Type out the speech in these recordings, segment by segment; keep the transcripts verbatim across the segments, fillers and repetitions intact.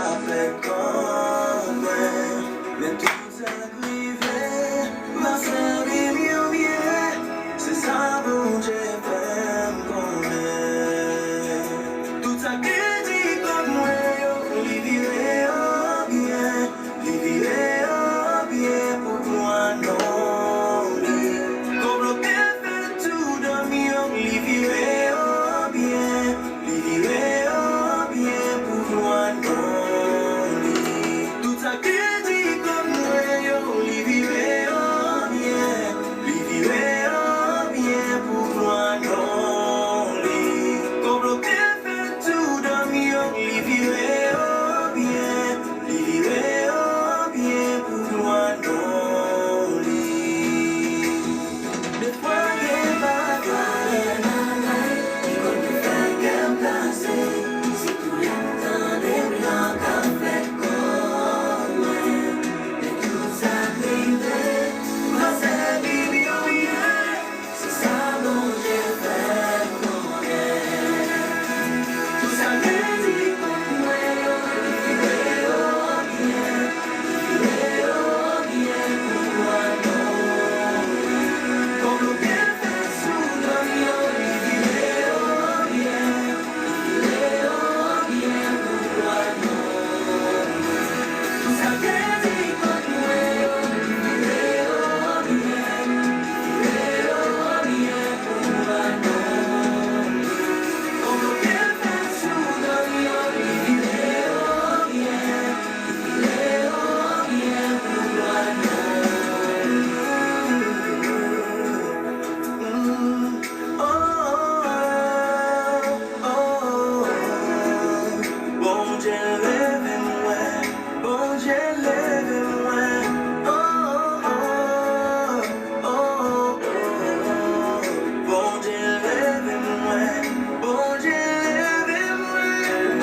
Avèk kò mwen, men tout sa k rive, m a sèvi m yo byen. Se sa Bondye fè m konnen. Tout sa k te di kont mwen yo, li vire yo byen. Li vire yo byen pou glwa non li. Konplo k te fèt sou do m yo, li vire yo byen. Li vire yo byen pou glwa non li. Tout sa k te di kont mwen yo, li vire yo byen. Li vire yo byen pou glwa non li. Konplo k te fèt sou do m yo, li vire yo byen. Li vire yo byen pou glwa non li. Defwa gen bagay ki konn fè kè m kase. Sitou lè m tande blan k ap fè kò mwen. Men tout sa k rive, m a sèvi m yo byen. Se sa Bondye fè m konnen. Tout sa k te di kont mwen yo, li vire yo byen. Li vire yo byen pou glwa non li. Konplo k te fèt sou do m yo, li vire yo byen. Li vire yo byen pou glwa non li. Tout sa k te di kont mwen yo, li vire yo byen. Bondye leve m wè, Bondye leve m wè. Oh, oh, oh, oh, oh. Bondye leve m wè, Bondye leve m wè. Oh,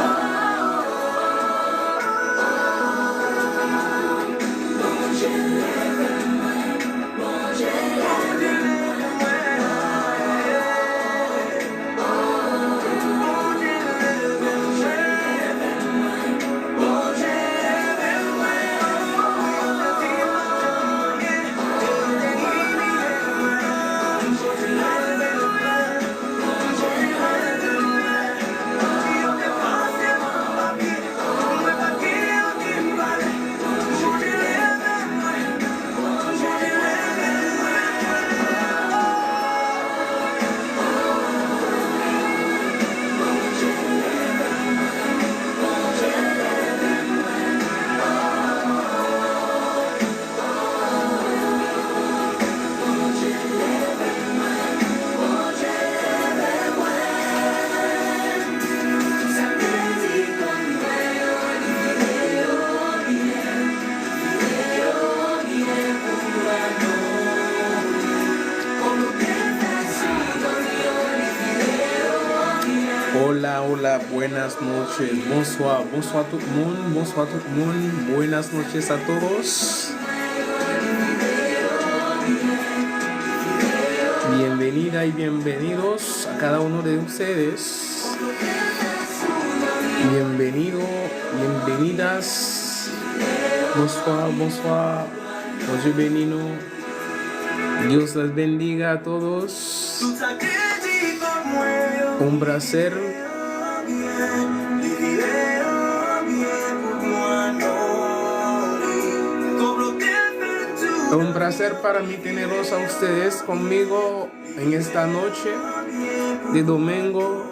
oh, oh, oh, oh. Bondye leve m wè, Bondye leve m wè. Hola, hola, buenas noches. Bonswa, bonswa tout moun, bonswa tout moun. Buenas noches a todos. Bienvenida y bienvenidos a cada uno de ustedes. Bienvenido, bienvenidas. Bonswa, bonswa. Bondye beni nou. Dios les bendiga a todos. Un placer. Un placer para mí tenerlos a ustedes conmigo en esta noche de domingo.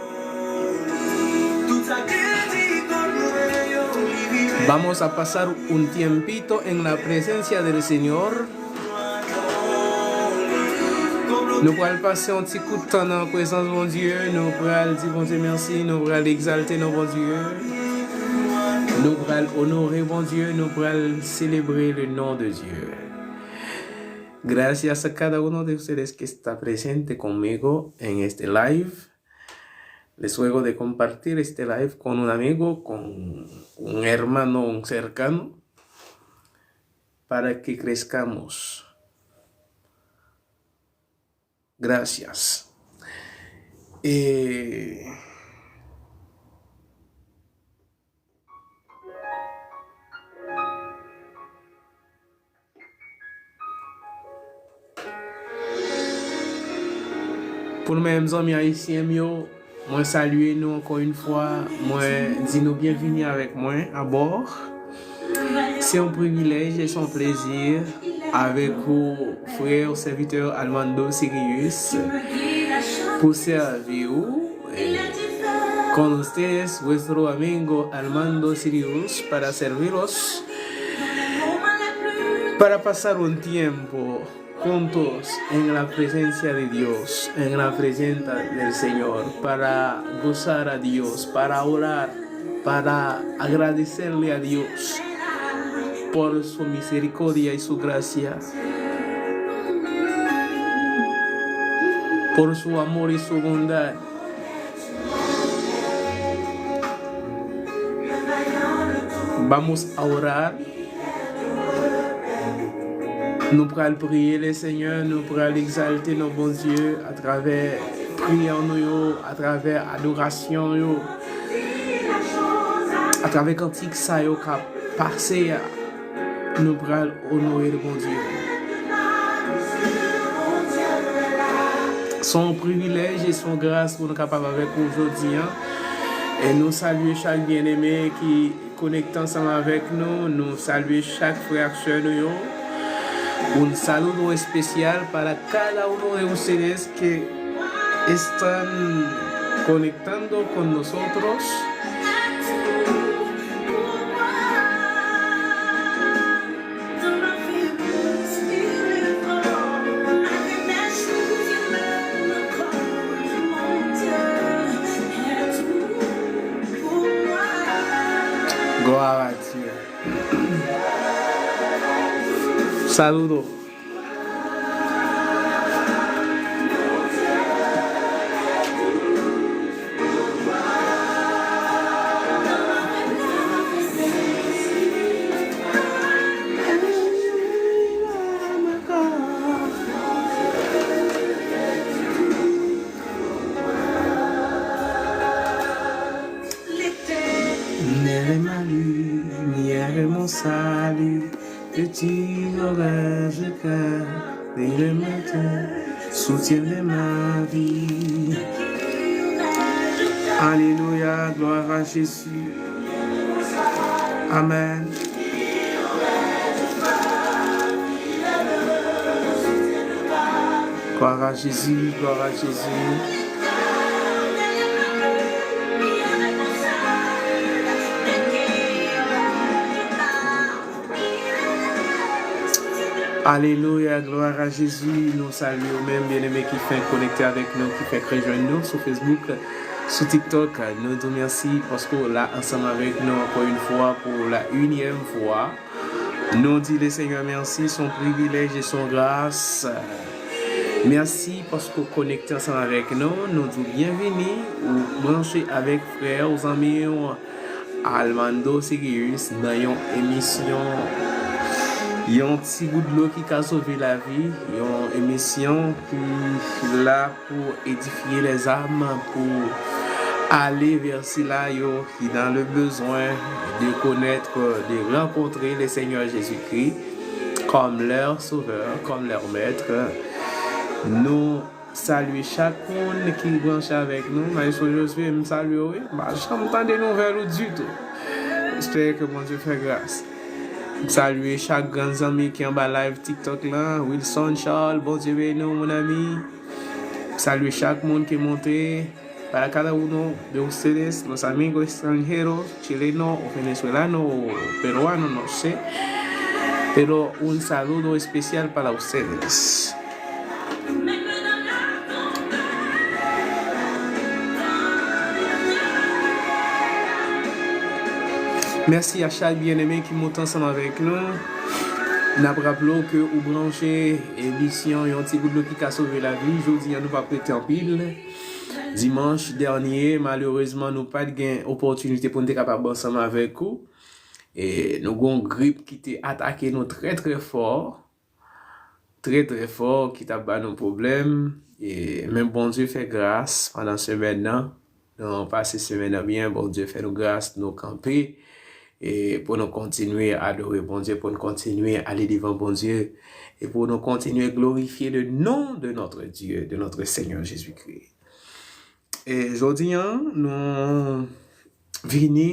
Vamos a pasar un tiempito en la presencia del Señor. Nou pral pase yon ti kout tan nan prezans Bondye. Nou pral di Bondye mèsi. Nou pral egzalte non Bondye. Nou pral onore Bondye. Nou pral selebre le nom de Dieu. Gracias a cada uno de ustedes que está presente conmigo en este live. Les ruego de compartir este live con un amigo, con un hermano, un cercano, para que crezcamos. Gracias. Eh, Pou nou menm zanmi ayisyen m yo, mwen salye nou ankò yon fwa, mwen di nou byenvini avèk mwen abò. Se yon privilèj e se yon plezi avèk ou, frè, sèvitè Armando Sirius, pou sèvi ou. Eh, con ustedes, vuestro amigo Armando Sirius, para servirlos, para pasar un tiempo juntos en la presencia de Dios, en la presencia del Señor, para gozar a Dios, para orar, para agradecerle a Dios por su misericordia y su gracia, por su amor y su bondad. Vamos a orar. Nou pral priye Lesenyè, nou pral egzalte non Bondye atravè priyè nou yo, atravè adorasyon yo, atravè kantik sa yo k ap pase a. Nou pral onore Bondye. Se yon privilèj e se yon gras pou nou kapab avèk ou jodi a. E nou salye chak byeneme ki konekte ansanm avèk nou. Nou salye chak frè ak sè nou yo. Un saludo especial para cada uno de ustedes que están conectando con nosotros. Glória a Deus. Saludo. Eres ma luz, mi eres mon salut, de ti no rejeka, eres ma soutien de ma vie. Alelouya, glwa a Jezi. Amèn. Glwa a Jezi, glwa a Jezi. Alelouya, glwa a Jezi. Nou salye w menm, byeneme ki fenk konekte avèk nou, ki fenk rejwenn nou sou Facebook, sou TikTok. Nou di w mèsi paske w la ansanm avèk nou ankò yon fwa pou la inyèm fwa. Nou di Lesenyè mèsi, se yon privilèj e se yon gras. Mèsi paske w konekte ansanm avèk nou. Nou di w byenvini, ou branche avèk frè w, zanmi w, Armando Sirius nan yon emisyon, yon ti gout dlo ki ka sove lavi, yon emisyon ki la pou edifye lèzam, pou ale vè sila yo qui dans le besoin de connaître, de rencontrer le Seigneur Jésus-Christ comme leur Sauveur, comme leur Maître. Nou salye chak moun ki branche avèk nou. Maestro Josué, m salye w, wi. M pa janm tande nouvèl ou ditou. Espère que Bondye fè gras. M salye chak grann zanmi ki anba live TikTok la. Wilson Charles, Bondye beni w, mon ami. M salye chak moun ki monte. Para cada uno de ustedes, los amigos extranjeros, chileno o venezolano o peruano, no sé. Pero un saludo especial para ustedes. Mèsi a chak byeneme ki monte ansanm avèk nou. N ap raple w ke ou branche emisyon Yon Ti Gout Dlo Ki Ka Sove Lavi. Jodi a, nou p ap rete anpil. Dimanch dènye, malerezman, nou pa t gen opòtinite pou n te kapab ansanm avèk ou. E nou gen yon grip ki te atake nou trè, trè fò. Trè, trè fò, ki t ap ba nou pwoblèm. E, men Bondye fè gras pandan semèn nan. Nou pase semèn nan byen, Bondye fè nou gras, nou kanpe. e pou nou kontinye adore Bondye, pou nou kontinye ale devan Bondye, e pou nou kontinye glorifye le nom de notre Dieu, de notre Seigneur Jésus-Christ. E jodi a, nou vini,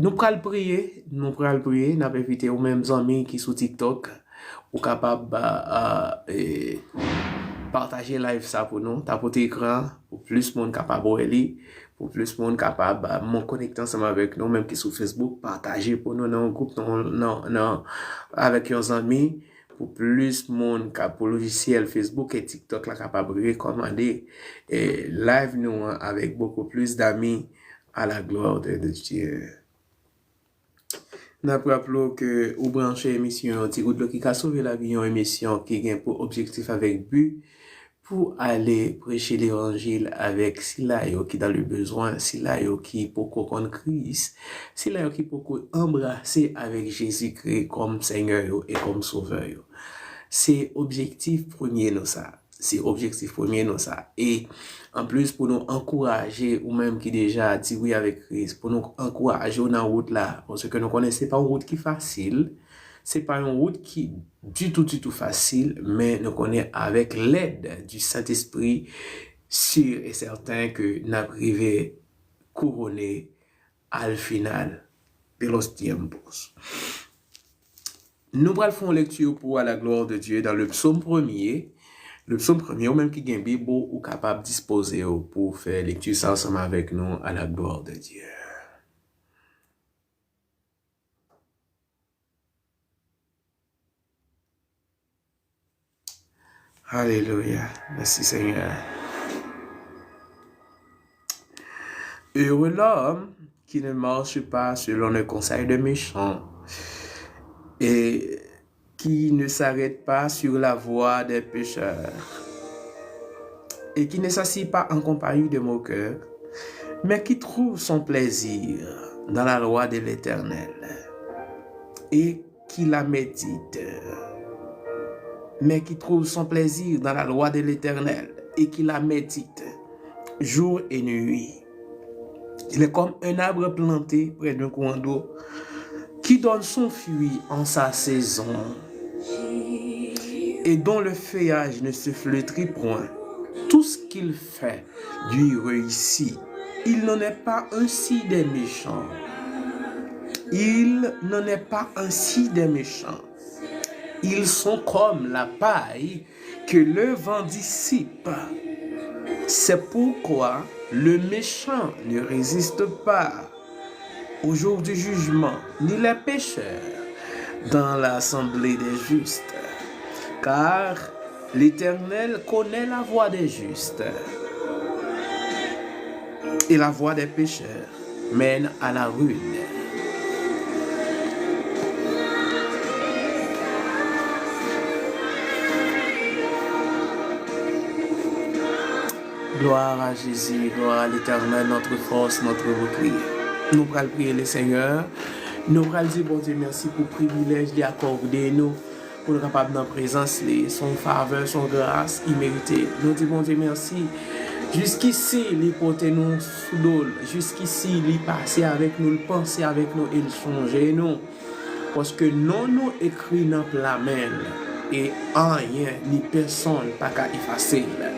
nou pral priye, nou pral priye, n ap envite ou menm zanmi ki sou TikTok, ou kapab, a, a, e, pataje live sa pou nou, tapote ekran, pou plis moun kapab wè li, pou plis moun kapab, a, mon konekte ansanm avèk nou, menm ki sou Facebook, pataje pou nou nan yon gwoup, nan, nan, nan, avèk yon zanmi, pou plis moun ka, pou lojisyèl Facebook e TikTok la kapab rekòmande, e, live nou an avèk beaucoup plus d'amis à la gloire de Dieu. N ap raple w ke ou branche emisyon Yon ti gout dlo ki ka sove lavi, yon emisyon ki gen pou objektif avèk bi pou ale preche levanjil avèk sila yo ki dans le besoin, sila yo ki poko konn Kris, sila yo ki poko anbrase avèk Jezikri kòm Senyè yo e kòm Sovè yo. Se objektif premye nou sa. Se objektif premye nou sa. E anplis, pou nou ankouraje ou menm ki deja di wi avèk Kris, pou nou ankouraje w nan wout la, paske nou konnen se pa yon wout ki fasil, se pa yon wout ki ditou, ditou fasil, men nou konnen avèk lèd di Sentespri, si e sèten ke n ap rive kouwone al final de los tiempos. Nou pral fè yon lekti pou à la gloire de Dieu dans le psaume premier. Le psaume premier, ou menm ki gen Bib ou, ou kapab dispoze w pou fè lekti sa ansanm avèk nou à la gloire de Dieu. Alelouya. Mèsi, Senyè. Heureux l'homme qui ne marche pas selon le conseil des méchants et qui ne s'arrête pas sur la voie des pécheurs et qui ne s'assied pas en compagnie des moqueurs, mais qui trouve son plaisir dans la loi de l'Éternel et qui la médite, mais qui trouve son plaisir dans la loi de l'Éternel et qui la médite jour et nuit. Il est comme un arbre planté près d'un courant d'eau qui donne son fruit en sa saison et dont le feuillage ne se flétrit point. Tout ce qu'il fait lui réussit. Il n'en est pas ainsi des méchants. Il n'en est pas ainsi des méchants. Ils sont comme la paille que le vent dissipe. C'est pourquoi le méchant ne résiste pas au jour du jugement, ni les pécheurs dans l'assemblée des justes. Car l'Éternel connaît la voie des justes, et la voie des pécheurs mène à la ruine. Gloire à Jésus, gloire à l'Éternel, notre force, notre bouclier. Nou pral priye le Senyè. Nou pral di Bondye mèsi pou privilèj li akòde nou, pou nou kapab nan prezans li. Se yon favè, se yon gras imerite. Nou di Bondye mèsi. Jiskisi, li pote nou sou do l. Jiskisi, li pase avèk nou, li panse avèk nou e li sonje nou. Paske non nou ekri nan pla men l, e anyen ni pèsonn pa ka efase l.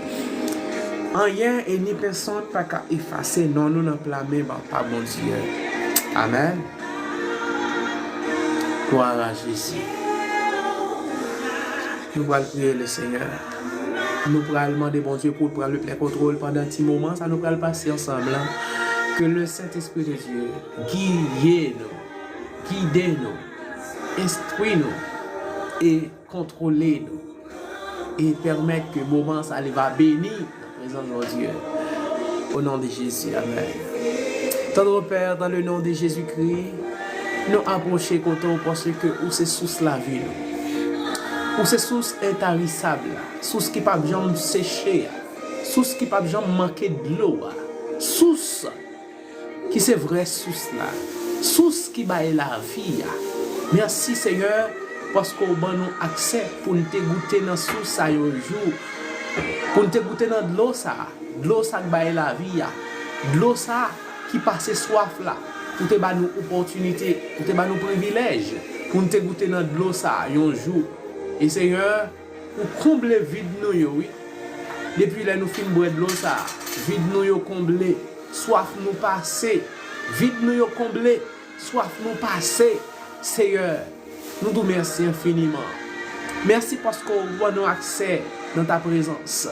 Anyen e ni pèsonn pa ka efase non nou nan pla men pa Bondye. Amèn. Gloire à Jésus. Nou pral priye le Senyè. Nou pral mande Bondye pou l pran le plen kontwòl pandan ti moman sa nou pral pase ansanm lan. Ke le Sentespri de Dieu giye nou, gide nou, enstwi nou e kontwole nou e pèmèt ke moman sa li va beni nan prezans Bondye. Au nom de Jésus, amèn. Tendre Père, dans le nom de Jésus-Christ, nou apwoche kote w paske ou se sous lavi nou. Ou se sous entarisab la, sous ki p ap janm seche a, sous ki p ap janm manke dlo a, sous ki se vrè sous la, sous ki bay lavi a. Mèsi, Senyè, paske w ban nou aksè pou n te goute nan sous sa yon jou, pou n te goute nan dlo sa, dlo sa k bay lavi a, dlo sa ki pase swaf la, ou te ba nou opòtinite, ou te ba nou privilèj pou n te goute nan dlo sa a yon jou. E Senyè, ou konble vid nou yo, wi. Depi lè nou fin bwè dlo sa a, vid nou yo konble, swaf nou pase, vid nou yo konble, swaf nou pase. Senyè, nou di w mèsi enfiniman. Mèsi paske w ban nou aksè nan ta prezans.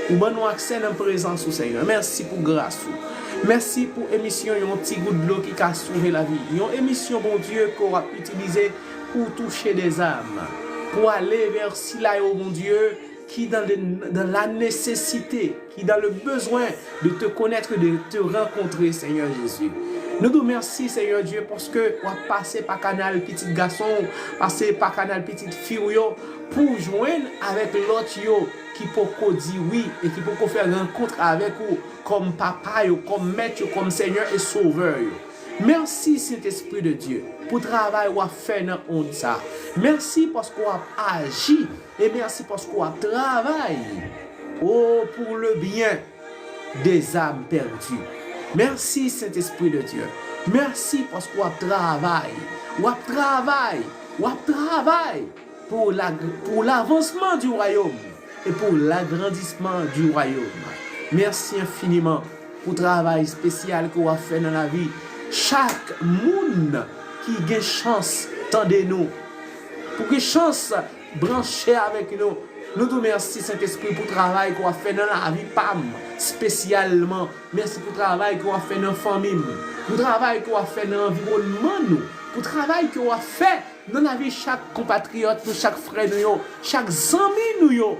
Ou ban nou aksè nan prezans ou, Senyè. Mèsi pou gras ou. Mèsi pou emisyon Yon ti gout dlo ki ka sove lavi. Yon emisyon, Bondye, ke w ap itilize pou touche dèzam, pou ale vè sila yo, Bondye, ki dans le, dans la nécessité, qui dans le besoin de te connaître, de te rencontrer, Seigneur Jésus. Nou di w mèsi, Senyè Dye, paske w ap pase pa kanal pitit gason w, pase pa kanal pitit fi w yo, pou w jwenn avèk lòt yo ki poko di wi e ki poko fè rankont avèk ou kòm papa yo, kòm mèt yo, kòm Senyè e Sovè yo. Mèsi, Sentespri de Dye, pou travay w ap fè nan ond sa. Mèsi paske w ap aji e mèsi paske w ap travay, o, pour le bien des âmes perdues. Mèsi, Sentespri de Dye. Mèsi paske w ap travay. W ap travay. W ap travay pour la, pour l'avancement du royaume et pour l'agrandissement du royaume. Mèsi enfiniman pou travay espesyal ke w ap fè nan lavi chak moun ki gen chans tande nou, pou gen chans branche avèk nou. Nou di w mèsi, Sentespri, pou travay ke w ap fè nan lavi pa m espesyalman. Mèsi pou travay ke w ap fè nan fanmi m, pou travay ke w ap fè nan anviwònman nou, pou travay ke w ap fè nan lavi chak konpatriyòt nou, chak frè nou yo, chak zanmi nou yo.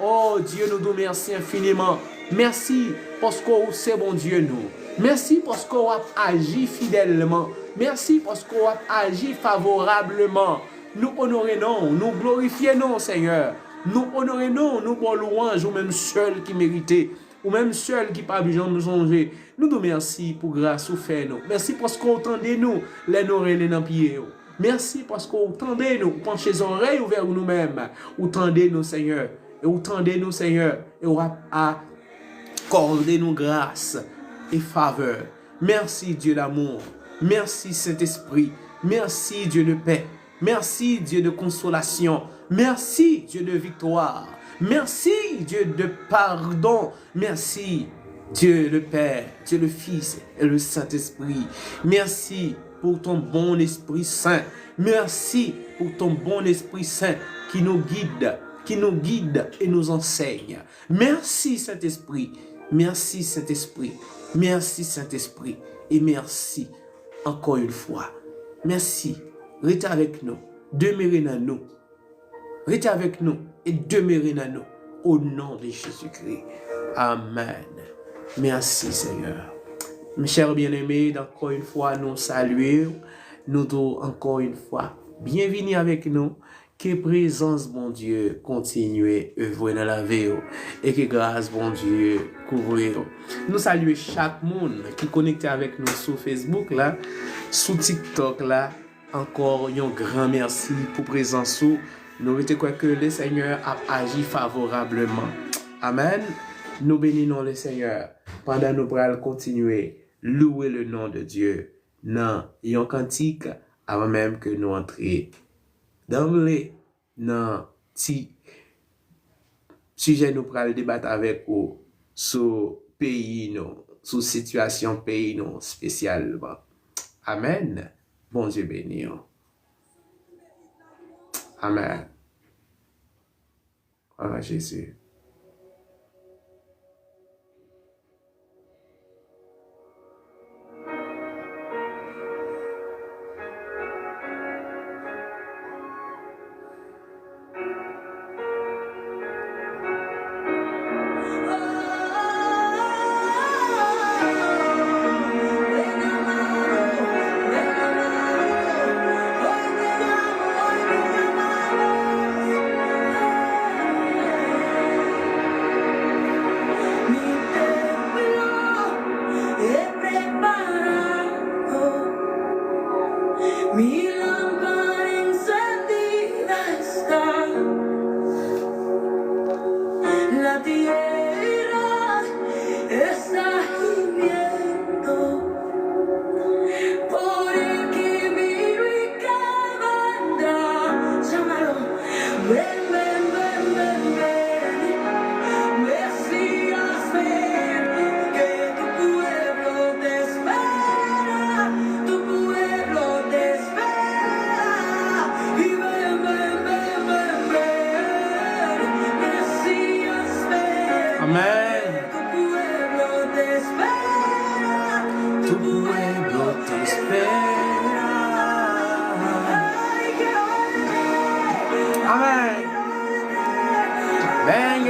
O Dye, nou di w mèsi enfiniman. Mèsi paske w se Bondye nou. Mèsi paske w ap aji fidèlman. Mèsi paske w ap aji favorableman. Nou onore non w, nou glorifye non w, Senyè. Nou onore non w, nou ba w lwanj, ou menm sèl ki merite. Ou menm sèl ki p ap janm sonje. Nou di w mèsi pou gras ou fè nou. Mèsi paske w tande nou lè nou rele nan pye w. Mèsi paske w tande nou, ou panche zòrèy ou vè nou menm. Ou tande nou, Senyè. E ou tande nou, Senyè. E w ap akòde nou gras e favè. Merci, Dieu d'amour. Merci, Saint-Esprit. Merci, Dieu de paix. Merci, Dieu de consolation. Merci, Dieu de victoire. Merci, Dieu de pardon. Merci, Dieu le Père, Dieu le Fils et le Saint-Esprit. Merci pour ton bon Esprit Saint. Merci pour ton bon Esprit Saint qui nous guide, qui nous guide et nous enseigne. Mèsi, Sentespri. Mèsi, Sentespri. Mèsi, Sentespri. E mèsi ankò yon fwa. Mèsi. Rete avèk nou. Demere nan nou. Rete avèk nou e demere nan nou. O non de Jezikri. Amèn. Mèsi, Senyè. Mes chers bien-aimés, ankò yon fwa, nou salye w. Nou di w ankò yon fwa, byenvini avèk nou. Ke prezans Bondye kontinye evre nan lavi w e ke gras Bondye kouvri w. Nou salye chak moun ki konekte avèk nou sou Facebook la, sou TikTok la. Ankò yon gran mèsi pou prezans ou. Nou rete kwè ke Lesenyè ap aji favorableman. Amèn. Nou beni non Lesenyè pandan nou pral kontinye louwe le non de Dye nan yon kantik avan menm ke nou antre danble nan ti sijè nou pral debat avèk ou sou peyi nou, sou sitiyasyon peyi nou espesyalman. Amèn. Bondye beni w. Amèn. Glwa a Jezi.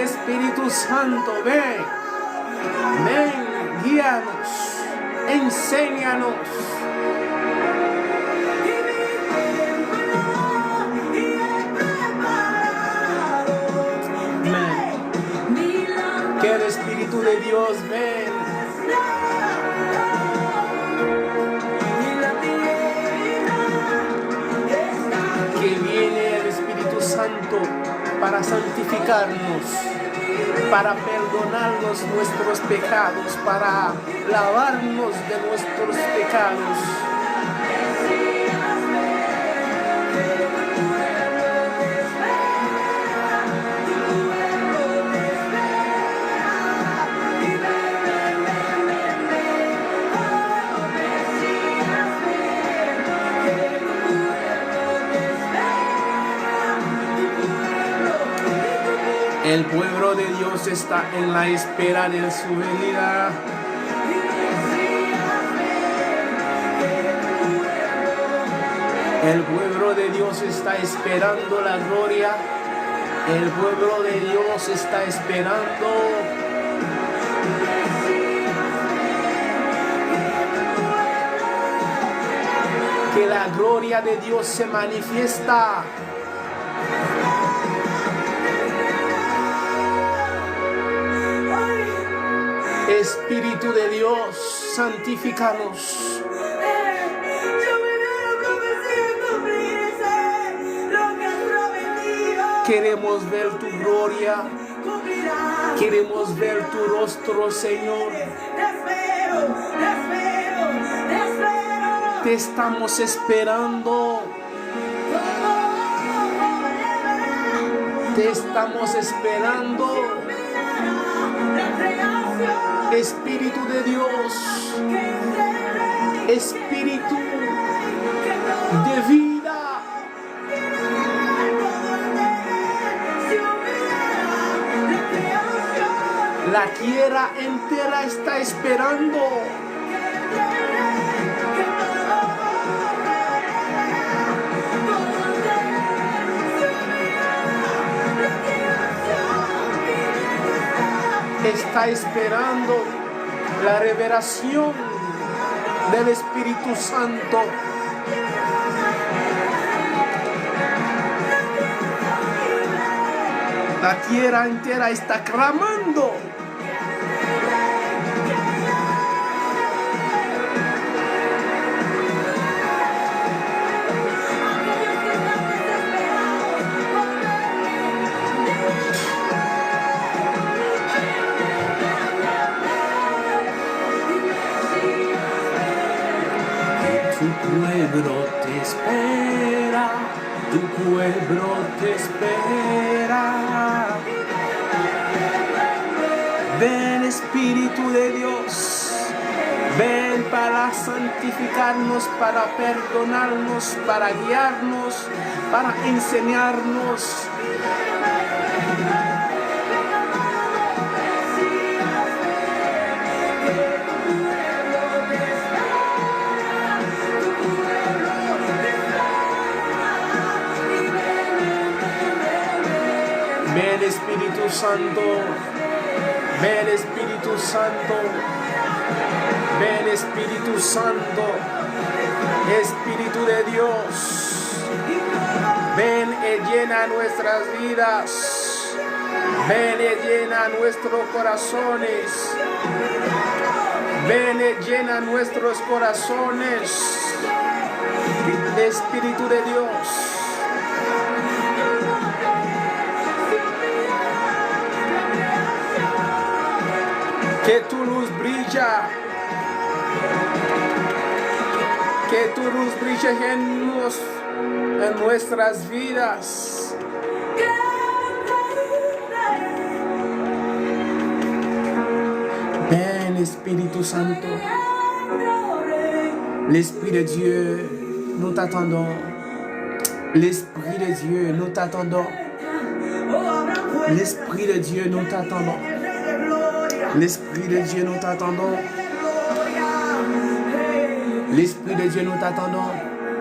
Espíritu Santo, ven, ven, guíanos, enséñanos. Amén. Que el Espíritu de Dios ven. Que viene el Espíritu Santo para santificarnos, para perdonarnos nuestros pecados, para lavarnos de nuestros pecados. El pueblo de Dios está en la espera de su venida. El pueblo de Dios está esperando la gloria. El pueblo de Dios está esperando que la gloria de Dios se manifiesta. Espíritu de Dios, santifícanos. Queremos ver tu gloria. Queremos ver tu rostro, Señor. Te estamos esperando. Te estamos esperando. Espíritu de Dios, Espíritu de vida. La tierra entera está esperando. Está esperando la revelación del Espíritu Santo. La tierra entera está clamando. Tu pueblo te espera. Tu pueblo te espera. Ven, Espíritu de Dios. Ven para santificarnos, para perdonarnos, para guiarnos, para enseñarnos. Ven, Espíritu Santo. Ven, Espíritu Santo. Ven, Espíritu Santo. Espíritu de Dios. Ven y llena nuestras vidas. Ven y llena nuestros corazones. Ven y llena nuestros corazones. Espíritu de Dios. Que tu luz brilla. Que tu luz brille en nos, en nuestras vidas. Ven, Espíritu Santo. L'Esprit de Dieu, nous t'attendons. L'Esprit de Dieu, nous t'attendons. L'Esprit de Dieu, nous t'attendons. L'Esprit de Dieu, nous t'attendons. L'Esprit de Dieu, nous t'attendons.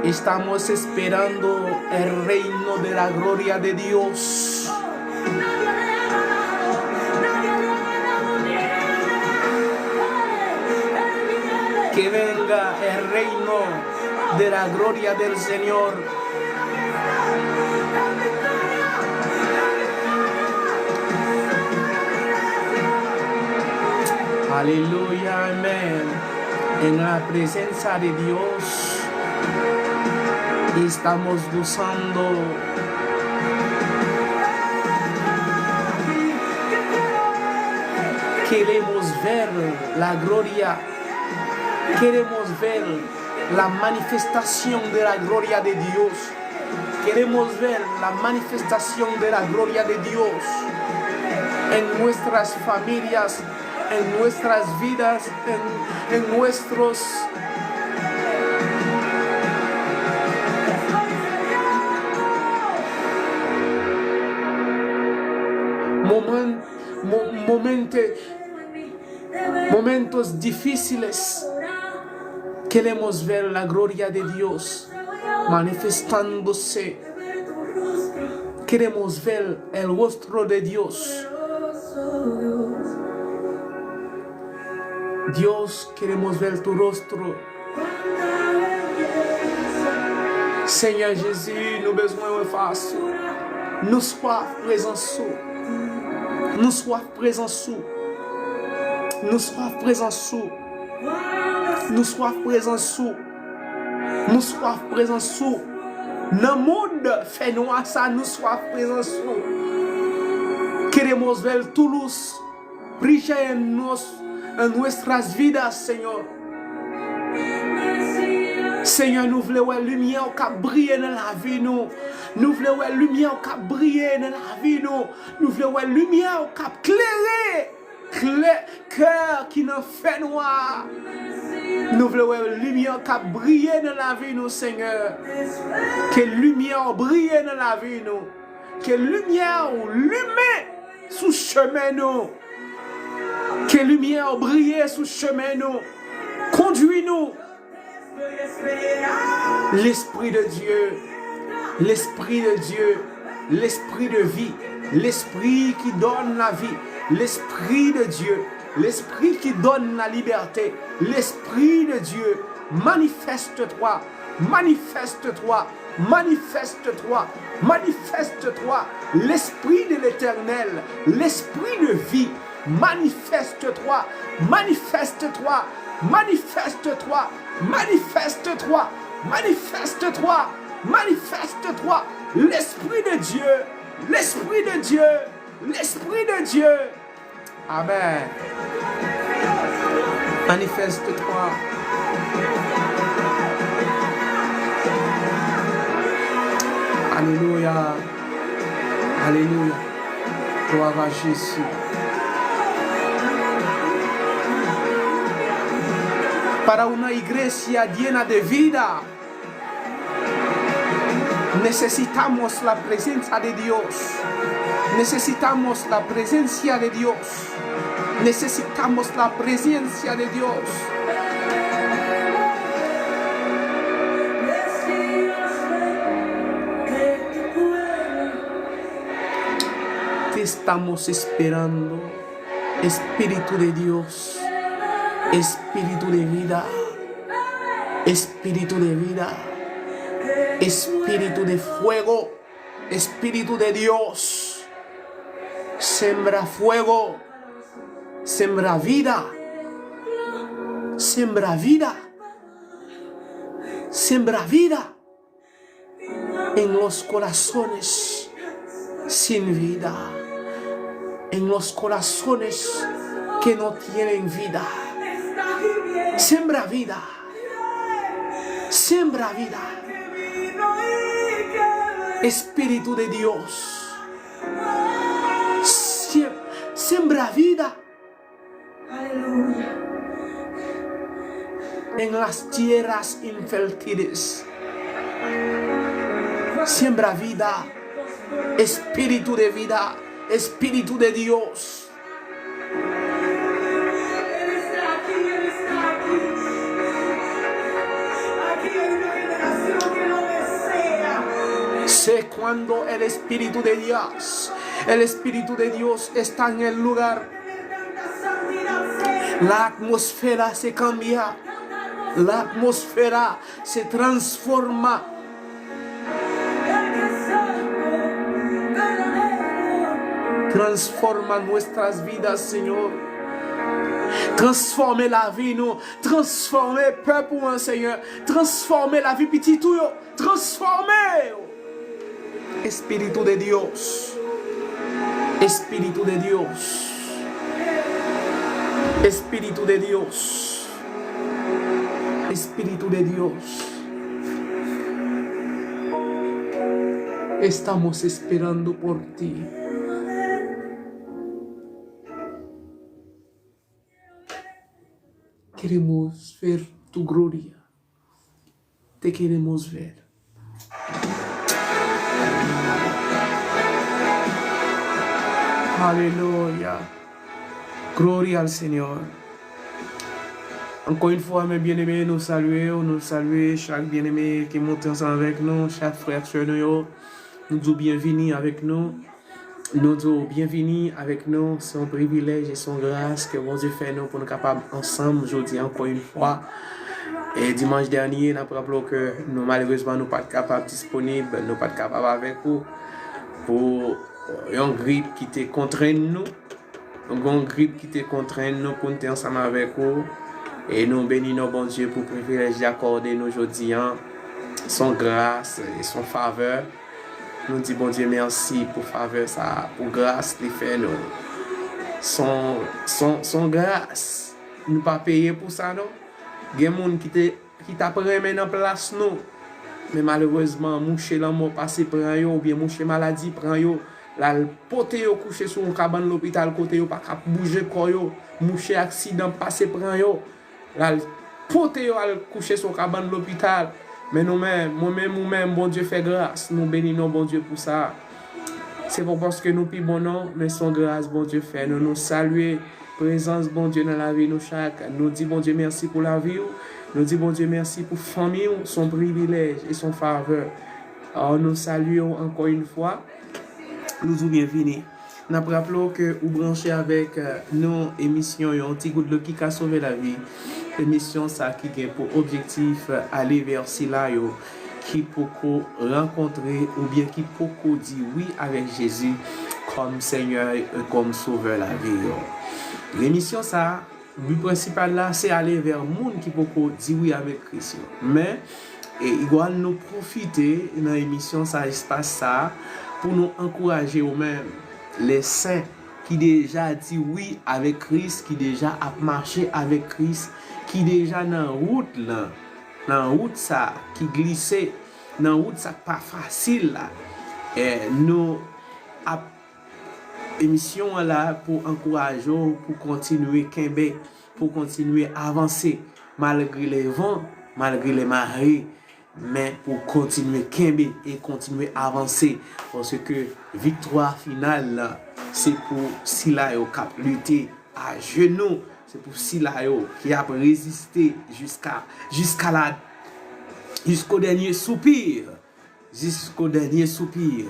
Estamos esperando el reino de la gloria de Dios. De la gloria del Señor. Aleluya, amén. En la presencia de Dios estamos gozando. Queremos ver la gloria. Queremos ver la manifestación de la gloria de Dios. Queremos ver la manifestación de la gloria de Dios en nuestras familias, en nuestras vidas, en, en nuestros momen-, mo-, momente, momentos difíciles. Queremos ver la gloria de Dios manifestándose. Queremos ver el rostro de Dios. Dios, queremos ver tu rostro. Senyè Jezi, nou bezwen wè fas ou. Nou swaf prezans ou. Nou swaf prezans ou. Nou swaf prezans ou. Nou swaf prezans ou. Nou swaf prezans ou. Nan mond fènwa sa, nou swaf prezans ou. Queremos ver tu luz brilla en nos-, en nuestras vidas, Señor. Senyè, nou vle wè limyè w k ap briye nan lavi nou. Nou vle wè limyè w k ap briye nan lavi nou. Nou vle wè limyè w k ap klere klè, kè ki nan fènwa. Nou vle wè limyè w k ap briye nan lavi nou, Senyè. Ke limyè w briye nan lavi nou. Ke limyè w limen sou chemen nou. Ke limyè w briye sou chemen nou. Kondwi nou. L'Esprit de Dieu, l'Esprit de Dieu, l'Esprit de vie, l'Esprit qui donne la vie, l'Esprit de Dieu, l'Esprit qui donne la liberté, l'Esprit de Dieu, manifeste-toi, manifeste-toi, manifeste-toi, manifeste-toi, l'Esprit de l'Éternel, l'Esprit de vie, manifeste-toi, manifeste-toi, manifeste-toi, manifeste-toi, manifeste-toi, manifeste-toi, l'Esprit de Dieu, l'Esprit de Dieu, l'Esprit de Dieu. Amen. Manifeste-toi. Aleluya. Aleluya. Gloire à Jésus. Para una iglesia llena de vida, necesitamos la presencia de Dios. Necesitamos la presencia de Dios. Necesitamos la presencia de Dios. Te estamos esperando, Espíritu de Dios, Espíritu de vida, Espíritu de vida, Espíritu de fuego, Espíritu de Dios. Sembra fuego, sembra vida, sembra vida, sembra vida en los corazones sin vida, en los corazones que no tienen vida. Sembra vida, sembra vida. Espíritu de Dios, sie-, sembra vida. Aleluya. En las tierras infértiles. Siembra vida, espíritu de vida, Espíritu de Dios. Sé cuando el Espíritu de Dios, el Espíritu de Dios está en el lugar. La atmósfera se cambia. La atmósfera se transforma. Transforma nuestras vidas, Señor. Transfòme lavi nou. Transfòme pèp ou an, Señor. Transfòme lavi pitit ou yo. Transfòme yo. Espíritu de Dios. Espíritu de Dios. Espíritu de Dios. Espíritu de Dios. Estamos esperando por ti. Queremos ver tu gloria. Te queremos ver. Aleluya. Gloria al Señor. Encore une fois, mes bien-aimés, nou salye w, nou salye chak byeneme ki monte ansanm avèk nou, chak frè ak sè nou yo. Nou di w byenvini avèk nou. Nou di w byenvini avèk nou. Se yon privilèj e se yon gras ke Bondye fè nou pou nou kapab ansanm jodi a, encore une fois. E dimanch dènye, n ap raple w ke nou, malerezman, nou pa t kapab disponib, nou pa t kapab avèk ou pou yon grip ki te kontrenn nou. Nou gen yon grip ki te kontrenn nou pou n te ansanm avèk ou. E nou beni non Bondye pou privilèj li akòde nou jodi a. Se yon gras, e se yon favè. Nou di Bondye mèsi pou favè sa a, pou gras li fè nou. Se yon, se yon, se yon gras. Nou pa peye pou sa, non. Gen moun ki te, ki t ap renmen nan plas nou. Men malerezman, mouche lanmò pase pran yo, oubyen mouche maladi pran yo. L al pote yo kouche sou yon kabann lopital kote yo pa ka bouje kò yo. Mouche aksidan pase pran yo. L al pote yo al kouche sou kabann lopital. Men nou menm, mwen menm, ou menm, Bondye fè gras. Nou beni non Bondye pou sa. Se pa paske nou pi bon non, men se yon gras Bondye fè nou. Nou salye prezans Bondye nan lavi nou chak. Nou di Bondye mèsi pou lavi w. Nou di Bondye mèsi pou fanmi w. Se yon privilèj e se yon favè. Alò, nou salye w encore une fois. Nou di w byenvini. N ap raple w ke ou branche avèk, eh, nou, emisyon Yon ti gout dlo ki ka sove lavi. Emisyon sa ki gen pou objektif, eh, ale vè sila yo ki poko rankontre oubyen ki poko di wi avèk Jezi kòm Senyè e kòm Sovè lavi yo. Emisyon sa a, bi prensipal la, se ale vè moun ki poko di wi avèk Kris yo. Men, e, Igwàn, nou pwofite nan emisyon sa, espas sa, pou nou ankouraje ou menm, lè sen ki deja di wi avèk Kris, ki deja ap mache avèk Kris, ki deja nan wout lan, nan wout sa ki glise, nan wout sa k pa fasil la. E, nou ap Emisyon an la pou ankouraje w pou kontinye kenbe, pou kontinye avanse, malgre lè van, malgre lè mare, men pou kontinye kenbe e kontinye avanse, paske viktwa final la, se pou sila yo k ap lite ajenou, se pou sila yo ki ap reziste jiska, jiska la, jusqu'au dernier soupir. Jusqu'au dernier soupir.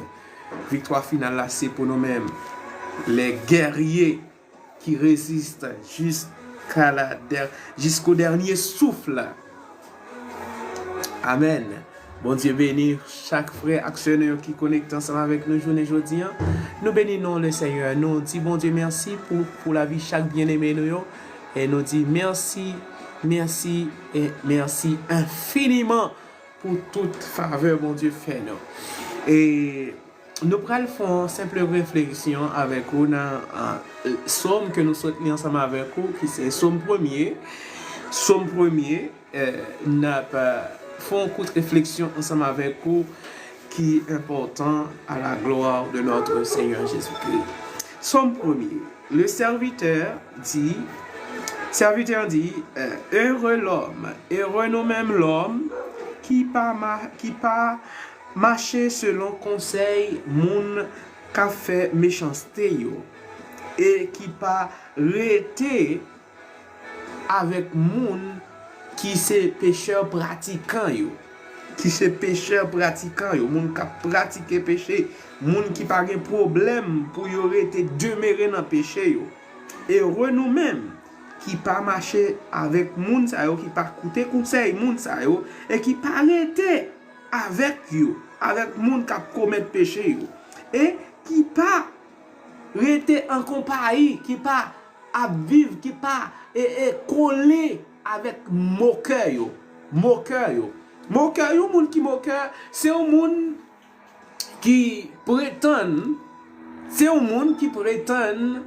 Viktwa final la, se pou nou menm. Les guerriers qui résistent jusqu'à la der-, jusqu'au dernier souffle. Amèn. Bondye beni chak frè ak sè nou yo ki konekte ansanm avèk nou jounen jodi a. Nou beni non le Senyè. Nou di Bondye mèsi pou, pou lavi chak byeneme nou yo. E nou di mèsi, mèsi e mèsi enfiniman pou tout favè Bondye fè nou. E nou pral fè yon senp refleksyon avèk ou nan, ah, sòm ke nou sot li ansanm avèk ou, ki se sòm premye. Sòm premye, eh, n ap, eh, fè yon kout refleksyon ansanm avèk ou ki enpòtan à la gloire de notre Seigneur Jésus-Christ. Sòm premye. Le serviteur dit, serviteur dit, euh, heureux l'homme, heureux nou menm lòm ki pa ma-, ki pa mache selon konsèy moun k ap fè mechanste yo, e ki pa rete avèk moun ki se pechè pratikan yo. Ki se pechè pratikan yo, moun k ap pratike peche, moun ki pa gen pwoblèm pou yo rete demere nan peche yo. Ere nou menm ki pa mache avèk moun sa yo, ki pa koute konsèy moun sa yo, e ki pa rete avèk yo, avèk moun k ap komèt peche yo, e ki pa rete an konpayi, ki pa ap viv, ki pa e, e kole avèk mokè yo. Mokè yo. Mokè, yon moun ki mokè, se yon moun ki pretann, se yon moun ki pretann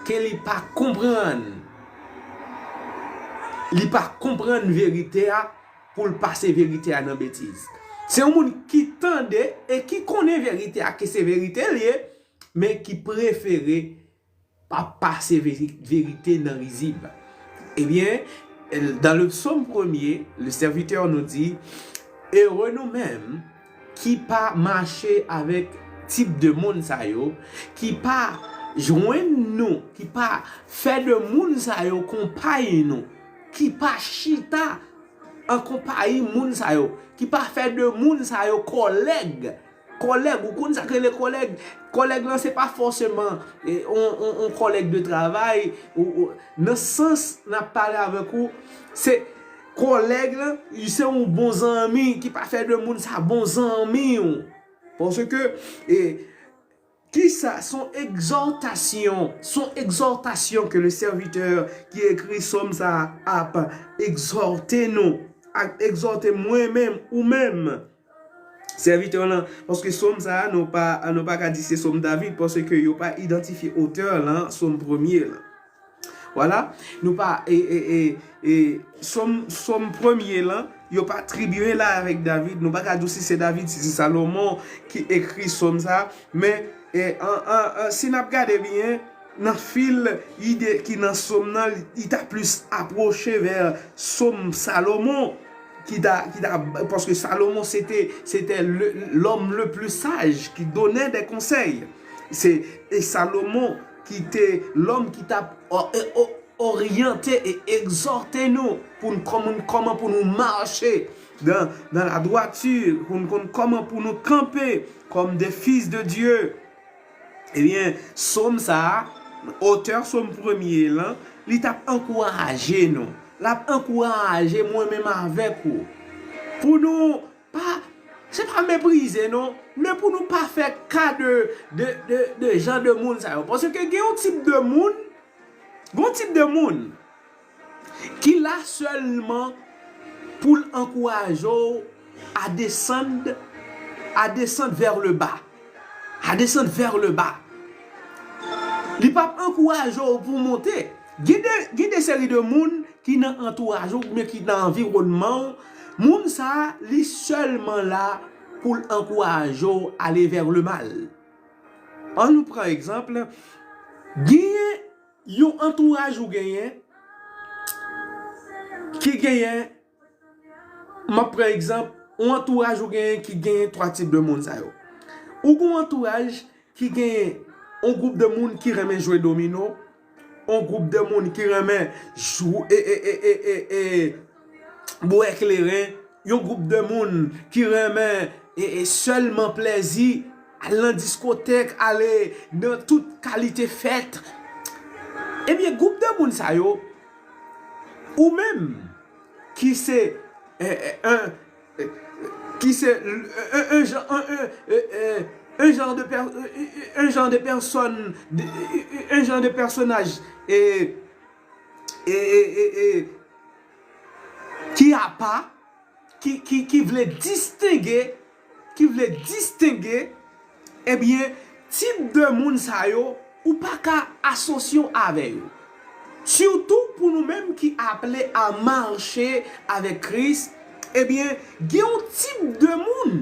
ke li pa konprann, li pa konprann verite a pou l pase verite a nan betiz. Se yon moun ki tande e ki konnen verite a ke se verite l ye, men ki prefere pa pase veri- verite nan rizib. Ebyen, dans le psaume premier, le serviteur nous dit, heureux nous-mêmes ki pa mache avèk tip de moun sa yo, ki pa jwenn nou, ki pa fè de moun sa yo konpay nou, ki pa chita an konpayi moun sa yo, ki pa fè de moun sa yo kòlèg. Kòlèg, ou konn sa k rele kòlèg? Kòlèg lan, se pa fòseman e, on, on, on kòlèg de travay, ou, ou, nan sans n ap pale avèk ou, se kòlèg lan, se yon bon zanmi ki pa fè de moun sa bon zanmi w. Paske, e, kisa? Son egzòtasyon, son egzòtasyon ke le serviteur ki ekri sòm sa a ap egzòte nou, ap egzòte mwen menm, ou menm. Sèvitè lan, paske sòm sa a, nou pa, nou pa ka di se sòm David, paske yo pa idantifye otè lan, sòm premye lan. Vwala, nou pa, e, e, e, e, sòm, sòm premye lan, yo pa atribye la avèk David, nou pa ka di si se David, si se Salomon ki ekri sòm sa, men, e, an, an, an, si n ap gade byen, nan fil ide ki nan sòm nan, li, li ta plis apwoche vè sòm Salomon, ki ta, ki ta, paske Salomon se te, se te le, l'homme le plus sage, qui donnait des conseils. Se, e Salomon ki te lòm ki t ap o- e- o- oryante e egzòte nou pou n kòman, kòman pou nou mache dans, dans la droiture, pou n konn kòman pou nou kanpe comme des fils de Dieu. Ebyen, sòm sa a, otè sòm premye lan, li t ap ankouraje nou. L ap ankouraje mwen menm avèk ou. Pou nou pa, se pa meprize non, men pou nou pa fè ka de, de, de, de jan de moun sa yo. Paske gen yon tip de moun, gen yon tip de moun ki la sèlman pou l ankouraje w à descendre, à descendre vers le bas. À descendre vers le bas. Li p ap ankouraje w pou w monte. Gen de, gen de seri de moun ki nan antouraj ou oubyen ki nan anviwònman w. Moun sa a, li sèlman la pou l ankouraje w ale vers le mal. An nou pran egzanp, genyen yon antouraj ou genyen ki genyen, m ap pran egzanp, yon antouraj ou genyen ki genyen twa tip de moun sa yo. Ou gen yon antouraj ki genyen yon gwoup de moun ki renmen jwe domino, yon gwoup de moun ki renmen jwe, e, e, e, e, e, e, bwè kleren, yon gwoup de moun ki renmen e, e, sèlman plèzi, al nan diskotèk, ale nan tout kalite fèt. Ebyen, gwoup de moun sa yo, ou menm ki se, e, e, un, e, ki se un, un, un jan, un, un, e, e, un jan de pè- un, un, un jan de pèsòn, de- un jan de pèsonaj, e, e, e, e, e, ki apa, ki, ki, ki vle distenge, ki vle distenge, ebyen, tip de moun sa yo, ou pa ka asosye w avè yo. Sitou pou nou menm ki aple a mache avèk Kris, ebyen, gen yon tip de moun,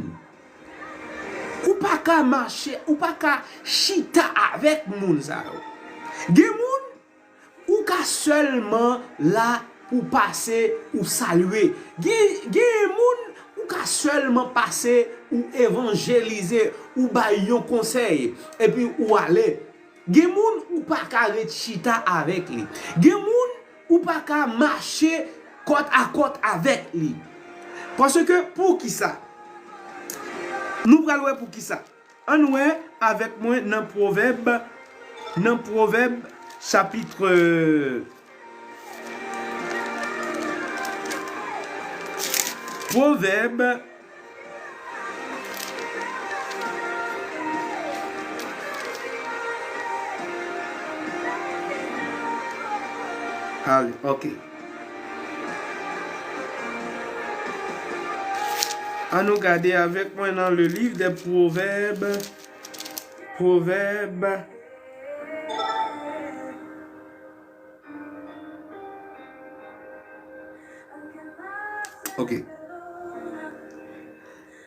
ou pa ka mache, ou pa ka chita avèk moun sa yo. Gen moun, ou ka sèlman la pou pase, ou salye. Gen, gen moun, ou ka sèlman pase, ou evanjelize, ou bay yon konsèy, epi ou ale. Gen moun, ou pa ka ret chita avèk li. Gen moun, ou pa ka mache kòt a kòt avèk li. Paske, poukisa? Nou pral wè poukisa. Ann wè avèk mwen nan Pwovèb, nan Pwovèb, chapit, euh, Pwovèb. Ale, ok. Ann nou gade avèk mwen nan le livre des Proverbes. Pwovèb. Ok.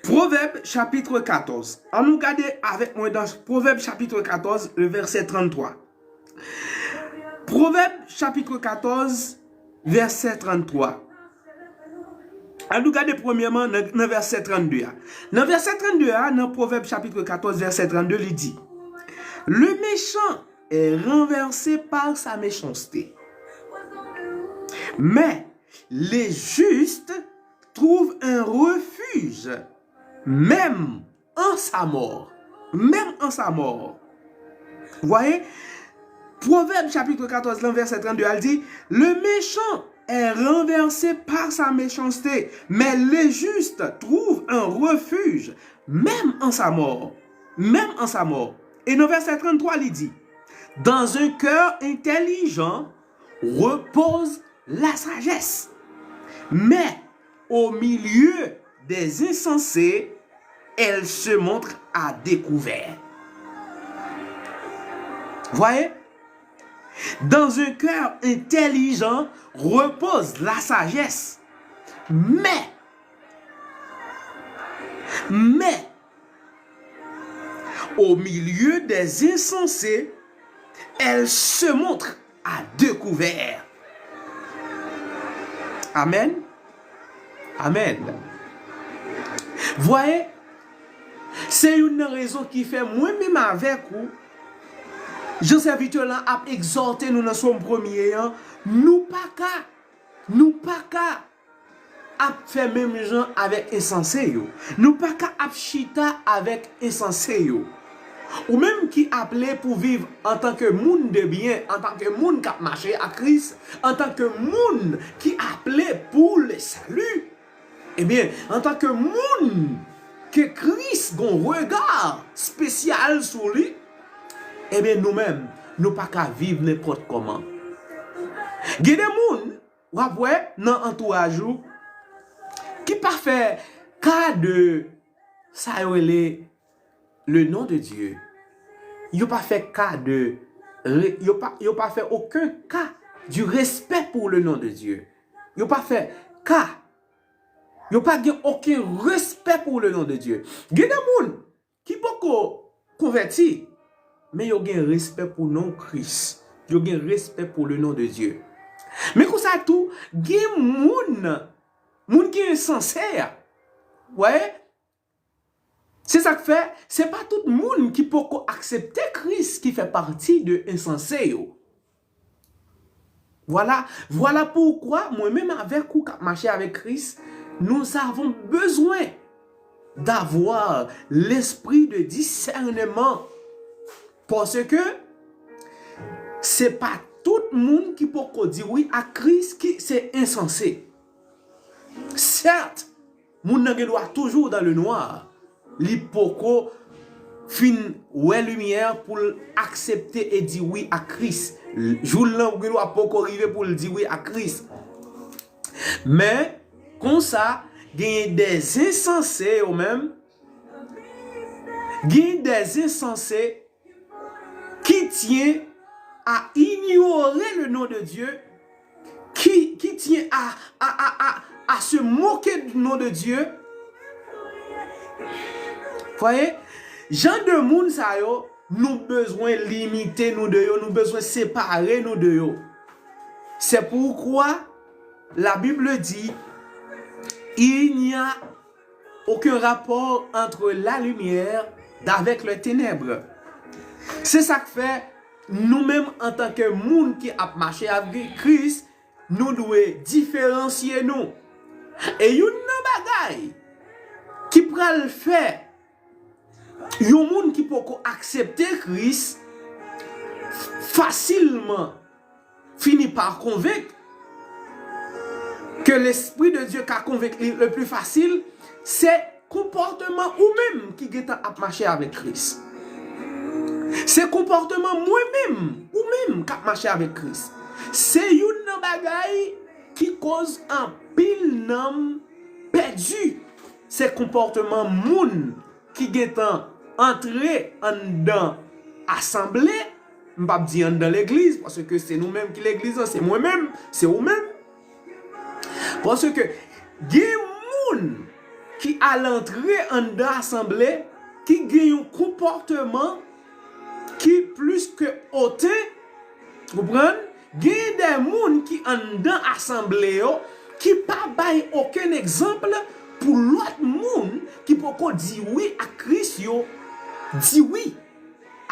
Pwovèb chapit katòz. Ann nou gade avèk mwen dan Pwovèb chapit katòz, le vèsè tranntwa. Pwovèb chapit katòz, vèsè tranntwa. Ann nou gade premyèman nan, nan vèsè trannde a. Nan vèsè trannde a, nan Pwovèb chapit katòz, vèsè trannde, li di, Le méchant est renversé par sa méchanceté, mais le juste trouve un refuge, même en sa mort. Même en sa mort. Vous voyez? Pwovèb chapit katòz lan, vèsè trannde a, l di, Le méchant est renversé par sa méchanceté, mais le juste trouve un refuge, même en sa mort. Même en sa mort. E nan vèsè tranntwa, li di, Dans un cœur intelligent repose la sagesse, mais au milieu des insensés, elle se montre à découvert. Voyez? Dans un cœur intelligent repose la sagesse, mais, mais, au milieu des insensés, elle se montre à découvert. Amen. Amen. Voyez, se youn nan rezon ki fè mwen menm avèk ou, jan sèvitè lan ap egzòte nou nan Sòm premye an, nou pa ka, nou pa ka ap fè menm jan avèk ensanse yo. Nou pa ka ap chita avèk ensanse yo. Ou menm ki aple pou viv antanke moun de byen, antanke moun k ap mache ak Kris, antanke moun ki aple pou le sali, ebyen, antanke moun ke Kris gon rega espesyal sou li, ebyen, nou menm, nou pa ka viv nenpòt kòman. Gen de moun, w ap wè nan antouraj ou, ki pa fè ka de sa yo rele le nom de Dieu. Yo pa fè ka de, re- yo pa, yo pa fè okenn ka du respect pour le nom de Dieu. Yo pa fè ka, yo pa gen okenn respè pou le nom de Dieu. Gen de moun ki poko konvèti, men yo gen respè pou non Kris. Yo gen respè pou le nom de Dieu. Men konsa tou, gen moun, moun ki ensanse a. Wè? Se sa k fè, se pa tout moun ki poko aksepte Kris ki fè pati de ensanse yo. Voilà, voilà pourquoi mwen menm avèk ou k ap mache avèk Kris, nous avons besoin d'avoir l'esprit de discernement. Paske se pa tout moun ki poko di wi ak Kris ki se ensanse. Certes, moun nan gen dwa toujou dans le noir. Li poko fin wè limyè pou l aksepte e di wi ak Kris. Jou l lan gen dwa poko rive pou l di wi ak Kris. Men, konsa, genyen de ensanse yo menm. Genyen de ensanse qui tient à ignorer le nom de Dieu, qui, qui tient à, à, à, à, à se moquer du nom de Dieu. Voyez, jan de moun sa yo, nou bezwen limite nou de yo, nou bezwen separe nou de yo. C'est pourquoi la Bible dit, il n'y a aucun rapport entre la lumière d'avec les ténèbres. Se sa k fè, nou menm antanke moun ki ap mache avèk Kris, nou dwe diferansye nou. E youn nan bagay ki pral fè yon moun ki poko aksepte Kris fasilman fini pa konvenk ke Lespri de Dye ka konvenk li le pli fasil, se konpòteman ou menm ki gentan ap mache avèk Kris. Se konpòteman mwen menm, ou menm k ap mache avèk Kris. Se youn nan bagay ki koz anpil nanm pèdi. Se konpòteman moun ki gentan antre anndan asanble, m p ap di anndan legliz, paske se nou menm ki legliz lan, se mwen menm, se ou menm. Paske gen moun ki al antre anndan asanble, ki gen yon konpòteman ki plis ke oten, konprann? Gen de moun ki anndan asanble yo, ki pa bay okenn egzanp pou lòt moun ki poko di wi ak Kris yo, di wi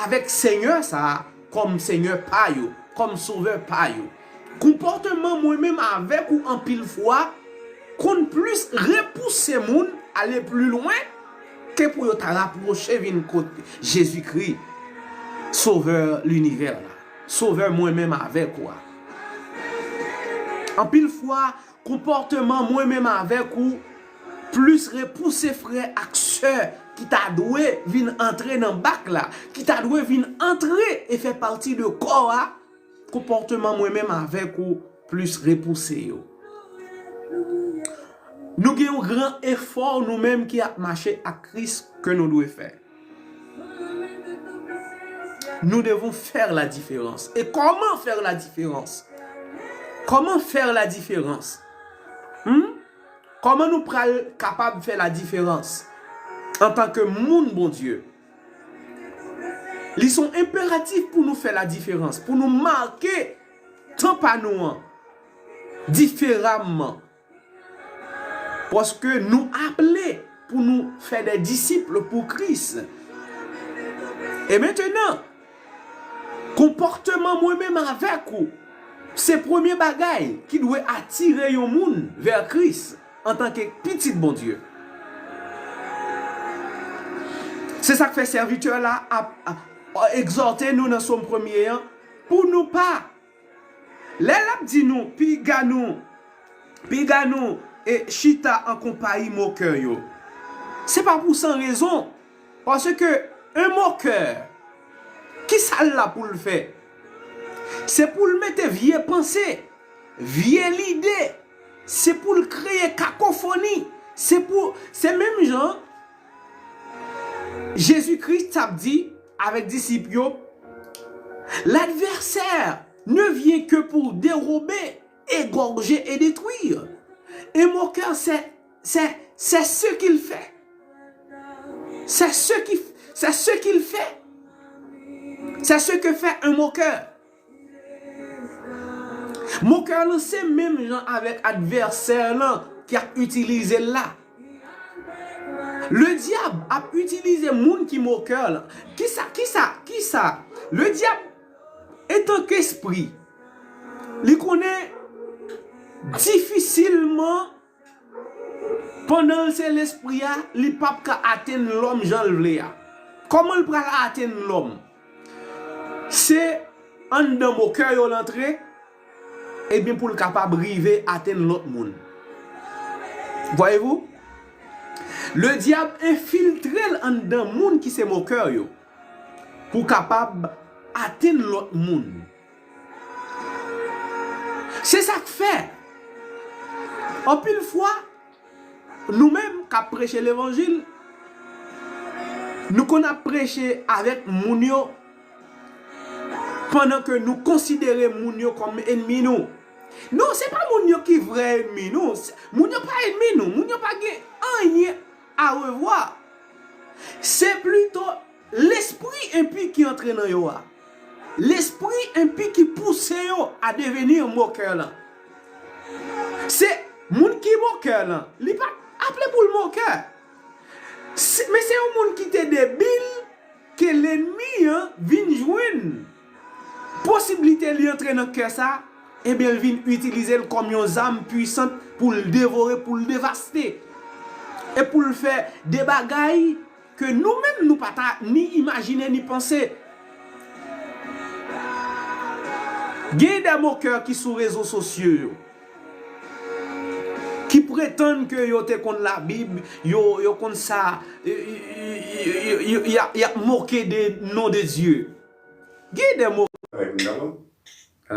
avèk Senyè sa a kòm Senyè pa yo, kòm Sovè pa yo. Konpòteman mwen menm avèk ou anpil fwa konn plis repouse moun ale pli lwen ke pou yo ta rapwoche vin kot Jezikri, Sovè linivè la, Sovè mwen menm avèk ou a. Anpil fwa, konpòteman mwen menm avèk ou plis repouse frè ak sè ki ta dwe vin antre nan bak la, ki ta dwe vin antre e fè pati de kò a, konpòteman mwen menm avèk ou plis repouse yo. Nou gen yon gran efò nou menm ki ap mache ak Kris ke nou dwe fè. Nous devons faire la différence. Et comment faire la différence? Comment faire la différence? Hmm? Kòman nou pral kapab fè la diferans antanke moun Bondye? Li se yon enperatif pou nou fè la diferans, pou nou make tan pa nou an diferaman. Paske nou aple pou nou fè de disip pou Kris. E mentenan, konpòteman mwen menm avèk ou, se premye bagay ki dwe atire yon moun vè Kris antanke pitit Bondye. Se sa k fè sèvitè la ap, ap egzòte nou nan Sòm premye an, pou nou pa, lè l ap di nou, piga nou, piga nou e chita an konpayi mokè yo. Se pa pou san rezon. Paske un moqueur, ki sa l la pou l fè? Se pou l mete vye panse, vye lide, se pou l kreye kakofoni, se pou, se menm jan Jezikri t ap di avèk disip yo, l'adversaire ne vient que pour dérober, égorger et détruire. Un moqueur, c'est, c'est, c'est ce qu'il fait. C'est ce qui, c'est ce qu'il fait. C'est ce que fait un moqueur. Mokè lan se menm jan avèk advèsè lan ki ap itilize l la. Le dyab ap itilize moun ki mokè lan. Kisa, kisa, kisa? Le dyab, etanke espri, li konnen difisilman, pandan l se lespri a, li p ap ka atenn lòm jan l vle a. Kòman l pral atenn lòm? Se anndan mokè yo l antre, ebyen pou l kapab rive atenn lòt moun. Voyez-vous? Le dyab enfiltre l anndan moun ki se mokè yo, pou kapab atenn lòt moun. Se sa k fè, anpil fwa, nou menm k ap preche levanjil, nou konn ap preche avèk moun yo pandan ke nou konsidere moun yo kòm enmi nou. Non, se pa moun yo ki vrè enmi nou. Se, moun yo pa enmi nou. Moun yo pa gen anyen a revwa. Se plito lespri enpi ki antre nan yo a. Lespri enpi ki pouse yo a deveni mokè lan. Se moun ki mokè lan, li pa aple pou l mokè. Se, men se yon moun ki te debil ke lènmi an vin jwenn posiblite li antre nan kè sa, ebyen, l vin itilize l kòm yon zam pwisant pou l devore, pou l devaste. E pou l fè de bagay ke nou menm nou pa ta ni imajine ni panse. Gen de mokè ki sou rezo sosyo yo. ki pretann ke yo te konn Labib, yo, yo konn sa, y, y, y ap moke de non de Dye. Gen de mo.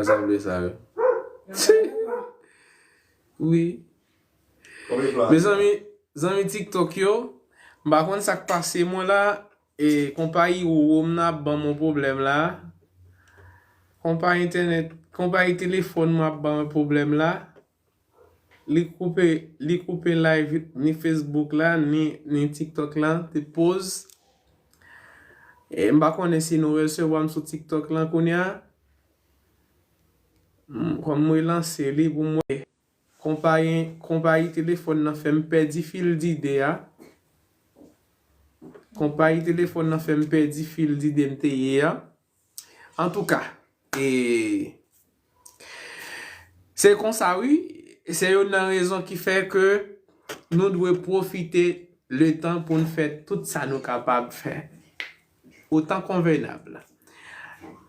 Sa vle sa yo. Wi. Mezanmi, zanmi TikTok yo, m pa konn sa k pase mwen la, e konpayi Roro m nan ap ban mwen pwoblèm la. Konpayi entènèt, konpayi telefòn mwen ap ban mwen pwoblèm la. Li koupe, li koupe live ni Facebook la, ni, ni TikTok la, te poz. E m pa konnen si nou resevwa m sou TikTok lan kounye a. M, kòm m relanse li pou m wè. Konpayi, konpayi telefòn nan fè m pèdi fil dide a. Konpayi telefòn nan fè m pèdi fil dide m te ye a. Antouka, e, se konsa wi, se youn nan rezon ki fè ke nou dwe pwofite letan pou n fè tout sa nou kapab fè. Otan konvenab.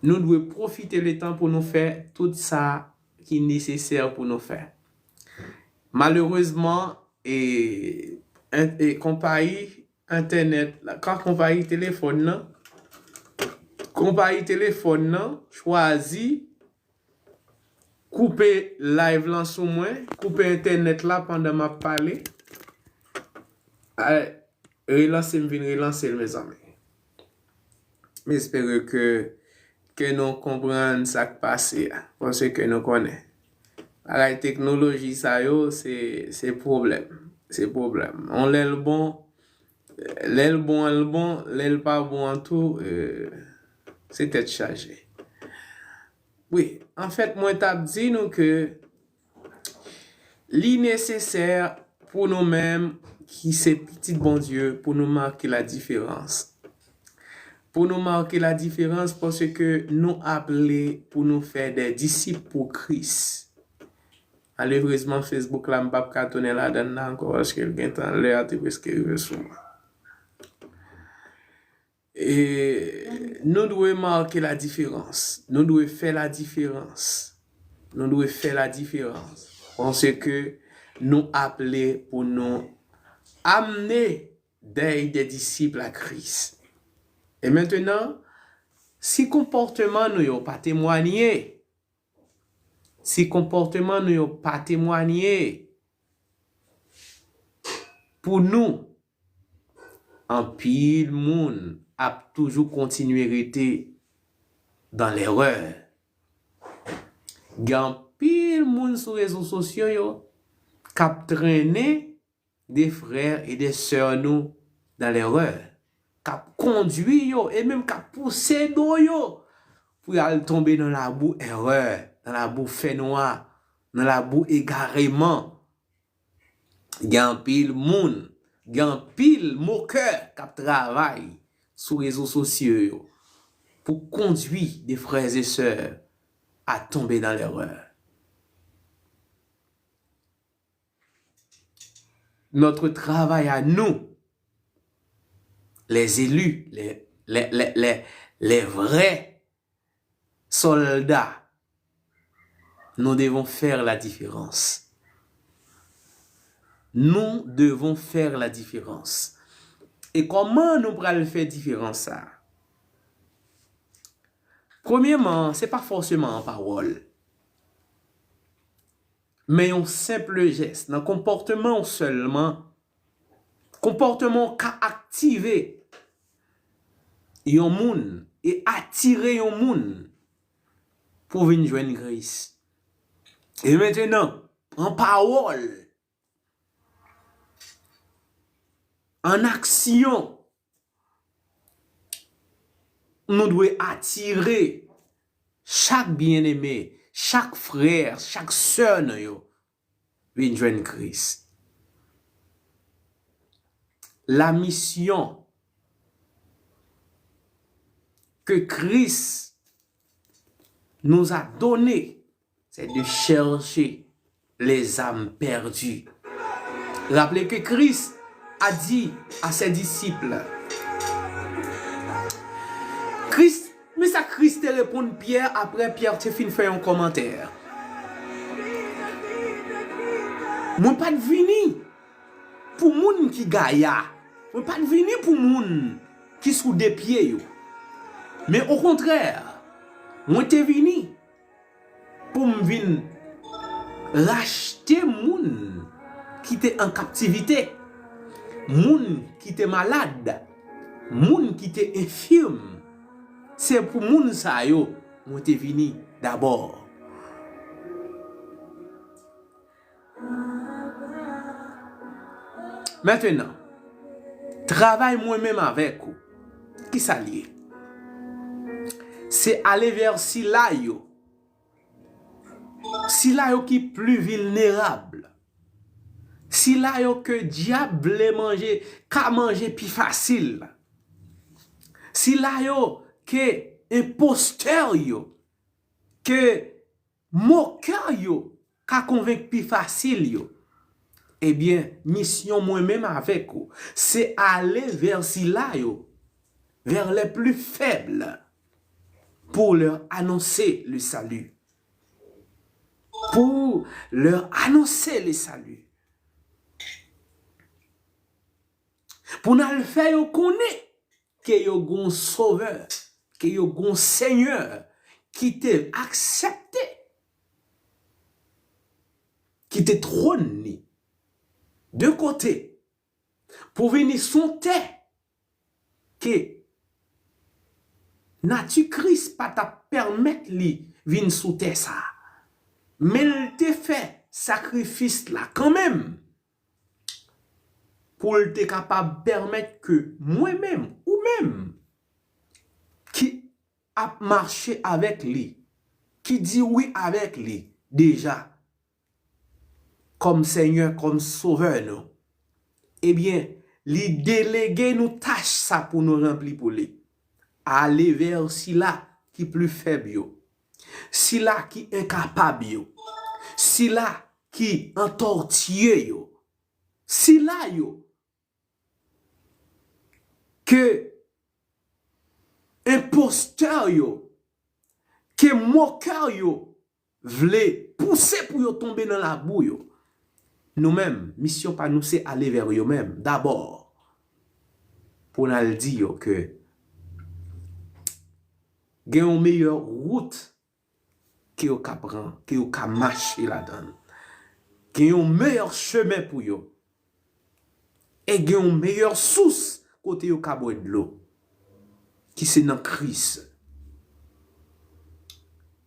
Nou dwe pwofite letan pou nou fè tout sa ki nesesè pou nou fè. Malerezman, e, en, e konpayi entènèt la, ka konpayi telefòn nan, konpayi telefòn nan chwazi koupe live lan sou mwen, koupe entènèt la pandan m ap pale. Ay, relanse m vin relanse l, mezanmi. M espere ke, ke nou konprann sa k pase a, paske nou konnen. Bagay teknoloji sa yo, se, se pwoblèm. Se pwoblèm. On lè l bon, lè l bon, l bon, lè l pa bon an tou, e, se tèt chaje. Wi, anfèt, mwen t ap di nou ke li nesesè pou nou menm ki se pitit Bondye, pou nou make la diferans. Pou nou make la diferans, paske nou aple pou nou fè de disip pou Kris. Malerezman, Facebook la, m p ap ka tounen ladan l la ankò, paske l gentan, lè a te prèske rive sou mwen. E nou dwe make la diferans. Nou dwe fè la diferans. Nou dwe fè la diferans. Paske nou aple pou nou amne dèy de disip a Kris. E mentenan, si konpòteman nou yo pa temwanye, si konpòteman nou yo pa temwanye pou nou, anpil moun ap toujou kontinye rete dan lerè. Gen anpil moun sou rezo sosyo yo k ap trennen de frè e de sè nou dan lerè, k ap kondwi yo e menm k ap pouse do yo pou y al tonbe nan labou erè, nan labou fènwa, nan labou egareman. Gen anpil moun, gen anpil mokè k ap travay sou rezo sosyo yo pou kondwi de frè e sè a tonbe nan lerè. Notre travail à nous, les élus, les, les, les, les, les vrais soldats, nous devons faire la différence. Nous devons faire la différence. E kòman nou pral fè diferans sa a? Premyèman, se pa fòseman an pawòl, men yon senp jès, nan konpòteman w sèlman. Konpòteman w ka aktive yon moun e atire yon moun pou vin jwenn Kris. E mentenan, an pawòl, an aksyon, nou dwe atire chak byeneme, chak frè, chak sè nou yo vin jwenn Kris. La mission que Christ nous a donnée, c'est de chercher les âmes perdues. Rappelez que Christ a dit à ses disciples, Kris, men sa Kris te reponn Pyè apre Pyè te fin fè yon kòmantè. Mwen pa t vini pou moun ki gaya. Mwen pa t vini pou moun ki sou de pye yo. Men okontrè, mwen te vini pou m vin rachte moun ki te an kaptivite, moun ki te malad, moun ki te enfim. Se pou moun sa yo mwen te vini dabò. Mentenan, travay mwen menm avèk ou, ki sa l ye? Se ale vè sila yo, sila yo ki pli vilnerab, sila yo ke dyab vle manje, ka manje pi fasil, sila yo ke enpostè yo, ke mokè yo ka konvenk pi fasil yo. Ebyen, misyon mwen menm avèk ou, se ale vè sila yo, vers les plus faibles, pour leur annoncer le salut. Pour leur annoncer le salut. Pou n al fè yo konnen ke yo gon Sovè, ke yo gon Senyè ki te aksepte kite twòn li de kote pou vini sou tè ke nati Kris pa t ap pèmèt li vin sou tè sa a. Men l te fè sakrifis la kanmenm pou l te kapab pèmèt ke mwen menm, ou menm, ki ap mache avèk li, ki di wi avèk li deja kòm Senyè, kòm Sovè nou, ebyen, li delege nou tach sa pou nou ranpli pou li. Ale vè sila ki pli fèb yo, sila ki enkapab yo, sila ki antòtiye yo, sila yo ke enpostè yo, ke mokè yo vle pouse pou yo tonbe nan labou yo. Nou menm, misyon pa nou se ale vè yo menm, dabò, pou n al di yo ke gen yon meyè wout ke yo ka pran, ke yo ka mache ladan l. Gen yon meyè chemen pou yo. E gen yon meyè sous kote yo ka bwè dlo, ki se nan Kris,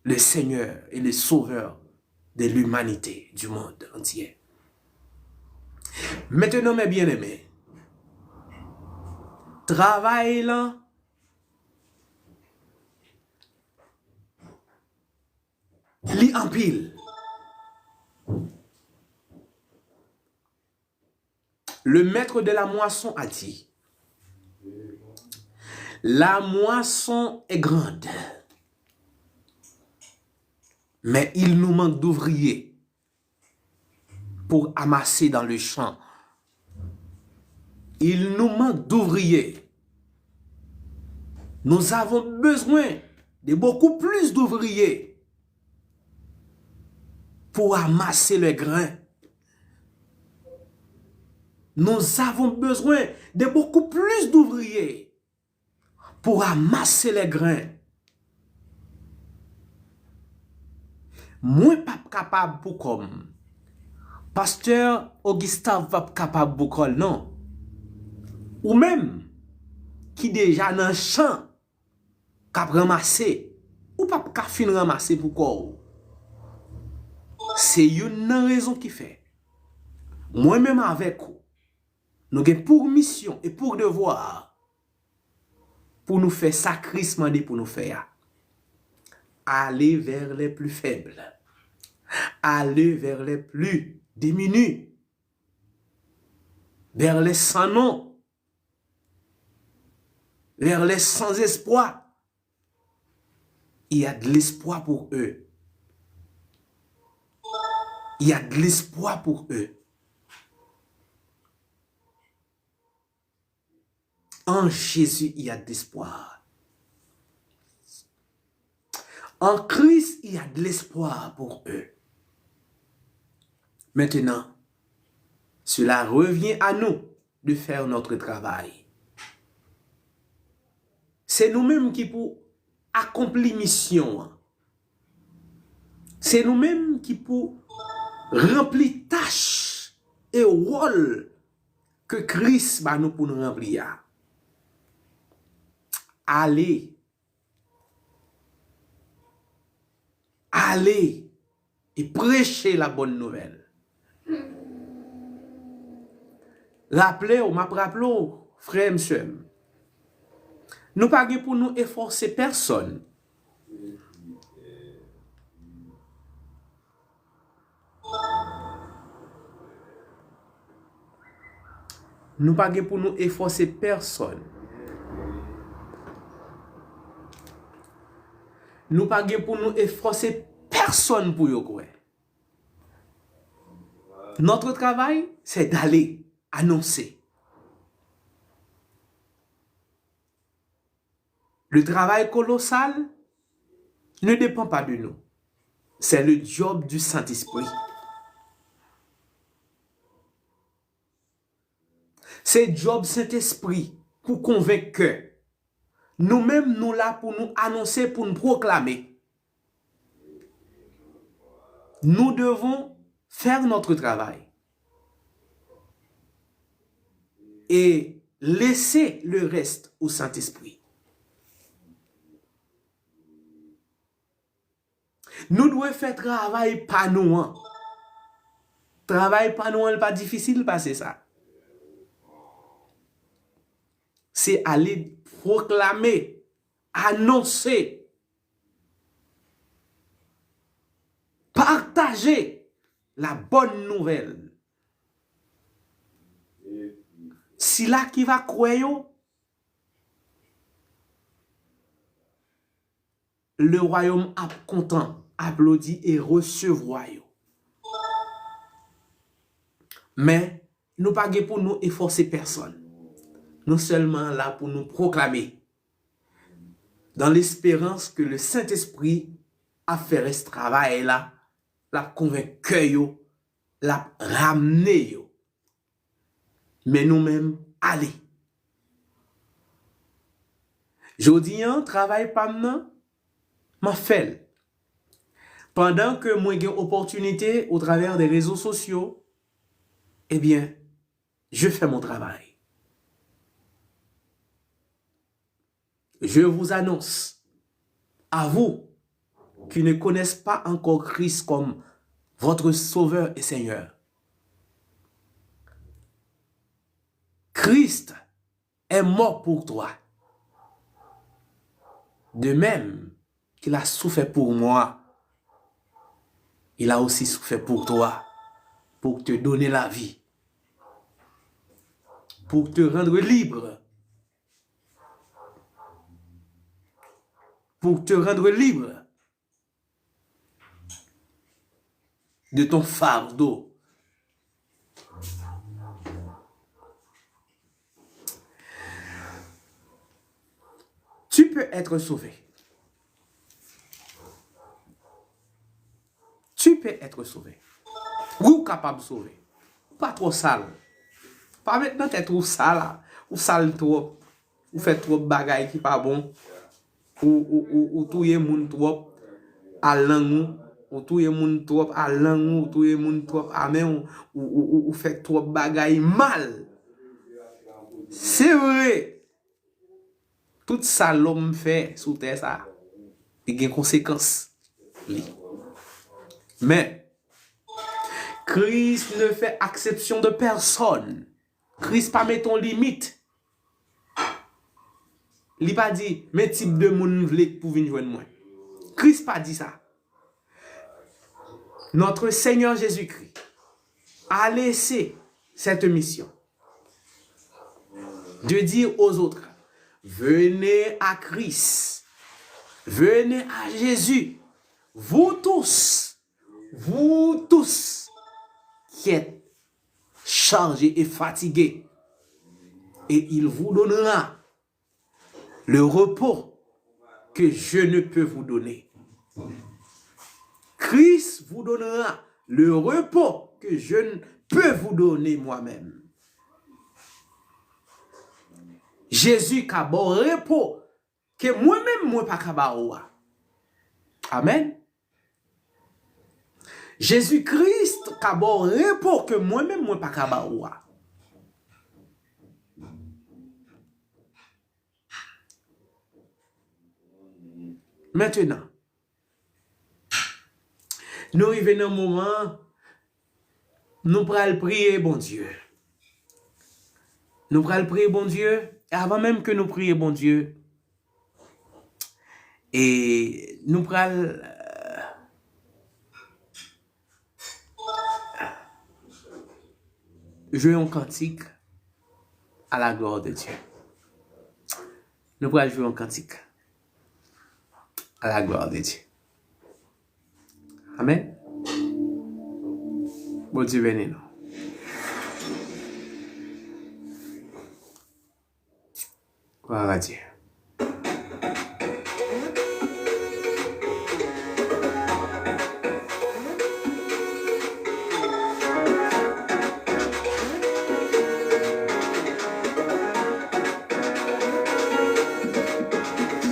le Seigneur et le Sauveur de l'humanité, du monde entier. Maintenant, mes bien-aimés, travay lan, li anpil. Le maître de la moisson a dit, la moisson est grande, mais il nous manque d'ouvriers pour amasser dans le champ. Il nous manque d'ouvriers. Nous avons besoin de beaucoup plus d'ouvriers pour amasser les grains. Nous avons besoin de beaucoup plus d'ouvriers pour amasser les grains. Mwen p ap kapab pou kò m. Pastè Augustin p ap kapab pou kò l, non. Ou menm ki deja nan chan k ap ranmase, ou p ap ka fin ranmase pou kò w. Se youn nan rezon ki fè mwen menm avèk ou, nou gen pou misyon e pou devwa pou nou fè sa Kris mande pou nou fè a. Aller vers les plus faibles. Aller vers les plus démunis. Vers les sans nom. Vers les sans espoir. Il y a de l'espoir pour eux. Il y a de l'espoir pour eux. En Jésus, il y a de l'espoir. En Christ, il y a de l'espoir pour eux. Maintenant, Cela revient à nous de faire notre travail. Se nou menm ki pou akonpli misyon an. Se nou menm ki pou ranpli tach e wòl ke Kris ba nou pou n ranpli a. Ale. Ale e preche la bonne nouvelle. Raple w, m ap raple w, frè m, sè m, nou pa gen pou nou efòse pèsonn. Nou pa gen pou nou efòse pèsonn. Nou pa gen pou nou efòse pèsonn pou yo kwè. Notre travail, c'est d'aller annoncer. Le travail colossal ne dépend pas de nous. C'est le job du Saint-Esprit. Se djòb Sentespri pou konvenk kè. Nou menm, nou la pou nou anonse, pou n pwoklame. Nous devons faire notre travail et laisser le reste au Saint-Esprit. Nou dwe fè travay pa nou an. Travay pa nou an, li pa difisil pase sa. Se ale pwoklame, anonse, pataje la bonne nouvelle. Sila ki va kwè yo, le wayòm ap kontan, aplodi e resevwa yo. Men, nou pa gen pou nou efòse pèsonn. Nou sèlman la pou nou pwoklame, dans l'espérance que le Saint-Esprit ap fè rès travay la, l ap konvenk kè yo, l ap ramne yo. Men nou menm, ale. Jodi an, travay pa m nan, m ap fè l. Pandan ke mwen gen opòtinite au travers des réseaux sociaux, eh bien, je fais mon travail. Je vous annonce, à vous qui ne connaissez pas encore Christ comme votre Sauveur et Seigneur, Christ est mort pour toi. De même qu'il a souffert pour moi, il a aussi souffert pour toi, pour te donner la vie, pour te rendre libre, pour te rendre libre de ton fardeau. Tu peux être sauvé. Tu peux être sauvé. Wi, ou kapab sove. Ou pa twò sal. Pa met nan tèt ou sa la. Ou sal twòp. Ou fè twòp bagay ki pa bon. Ou, ou, ou, ou touye moun twòp a lang ou. Ou touye moun twòp a lang ou. Ou touye moun twòp a men ou. Ou, ou, ou, ou fè twòp bagay mal. Se vre. Tout sa lòm fè sou tè sa, li gen konsekans li. Men, Christ ne fait exception de personne. Kris pa mete yon limit. Li pa di, men tip de moun m vle pou vin jwenn mwen. Kris pa di sa. Notre Seigneur Jésus-Christ a laissé cette mission de dire aux autres, venez à Christ, venez à Jésus, vous tous, vous tous qui êtes chargés et fatigués, et il vous donnera le repos que je ne peux vous donner. Christ vous donnera le repos que je ne peux vous donner moi-même. Jezi ka ba w repo ke mwen menm mwen pa ka ba ou a. Amèn. Jezi Kris ka ba w repo ke mwen menm mwen pa ka ba ou a. Mentenan, nou rive nan moman nou pral priye Bondye. Nou pral priye Bondye. E avan menm ke nou priye Bondye, e nou pral, euh, jwe yon kantik à la gloire de Dieu. Nou pral jwe yon kantik à la gloire de Dieu. Amèn. Bondye beni nou. Gloire à Dieu.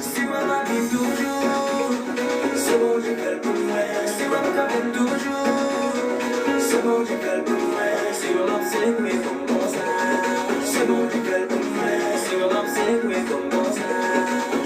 Si mwen ap viv toujou, se Bondye fè l pou mwen. Si mwen ap kanpe toujou, se Bondye fè l pou mwen. Si mwen ap sekwe kò m konsa, se Bondye fè l pou mwen. Si mwen ap sekwe kò m konsa,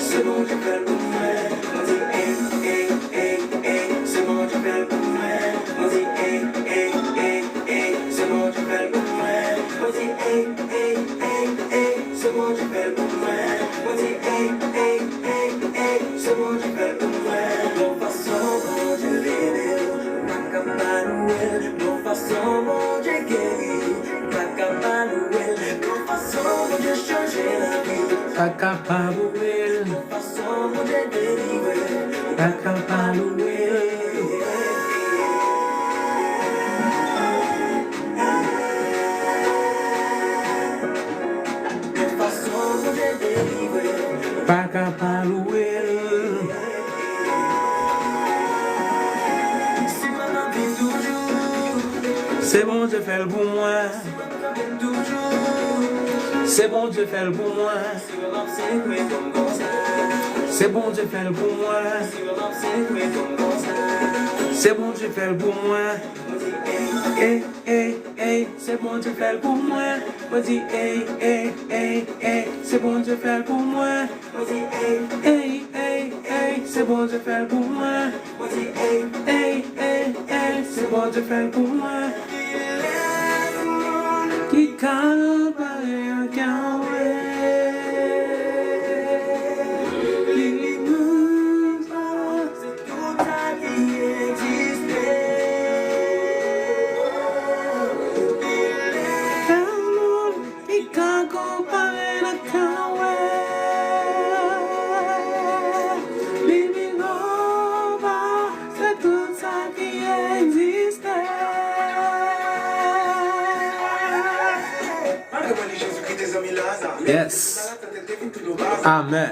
se Bondye fè l pou mwen. Mwen di, ey, ey, ey, ey, se Bondye fè l pou mwen. Mwen di, ey, ey, ey, ey, se Bondye fè l pou mwen. Mwen di, ey, ey, ey, ey, se Bondye fè l pou mwen. Mwen di, ey, ey, ey, ey, se Bondye fè l pou mwen. Yon fason Bondye leve w, pa ka pa louwe l. Yon fason Bondye geri w, pa ka pa louwe l. Yon fason Bondye chanje lavi w, pa ka pa louwe l. Yon fason Bondye delivre w, pa ka pa louwe l. Yon fason Bondye delivre w, pa ka pa louwe l. Si mwen ap viv toujou, se Bondye fè l pou mwen. Si mwen ap kanpe toujou, se Bondye fè l pou mwen. Si mwen ap sekwe kò m konsa, se Bondye fè l pou mwen. Si mwen ap sekwe kò m konsa, se Bondye fè l pou mwen. Mwen di, ey, ey, ey, ey, se Bondye fè l pou mwen. Mwen di, ey, ey, ey, ey, se Bondye fè l pou mwen. Mwen di, ey, ey, ey, ey, se Bondye fè l pou mwen. Mwen di, ey, ey, ey, ey, se Bondye fè l pou mwen. Ki kalbari ak Yahweh, li, li nou pa. Tout sa ki egziste. Ki ka konpare l ak Yahweh? Li pi gran, se tout sa ki egziste. Malgre mwen li Jezikri te zanmi Laza. Yes. Amèn.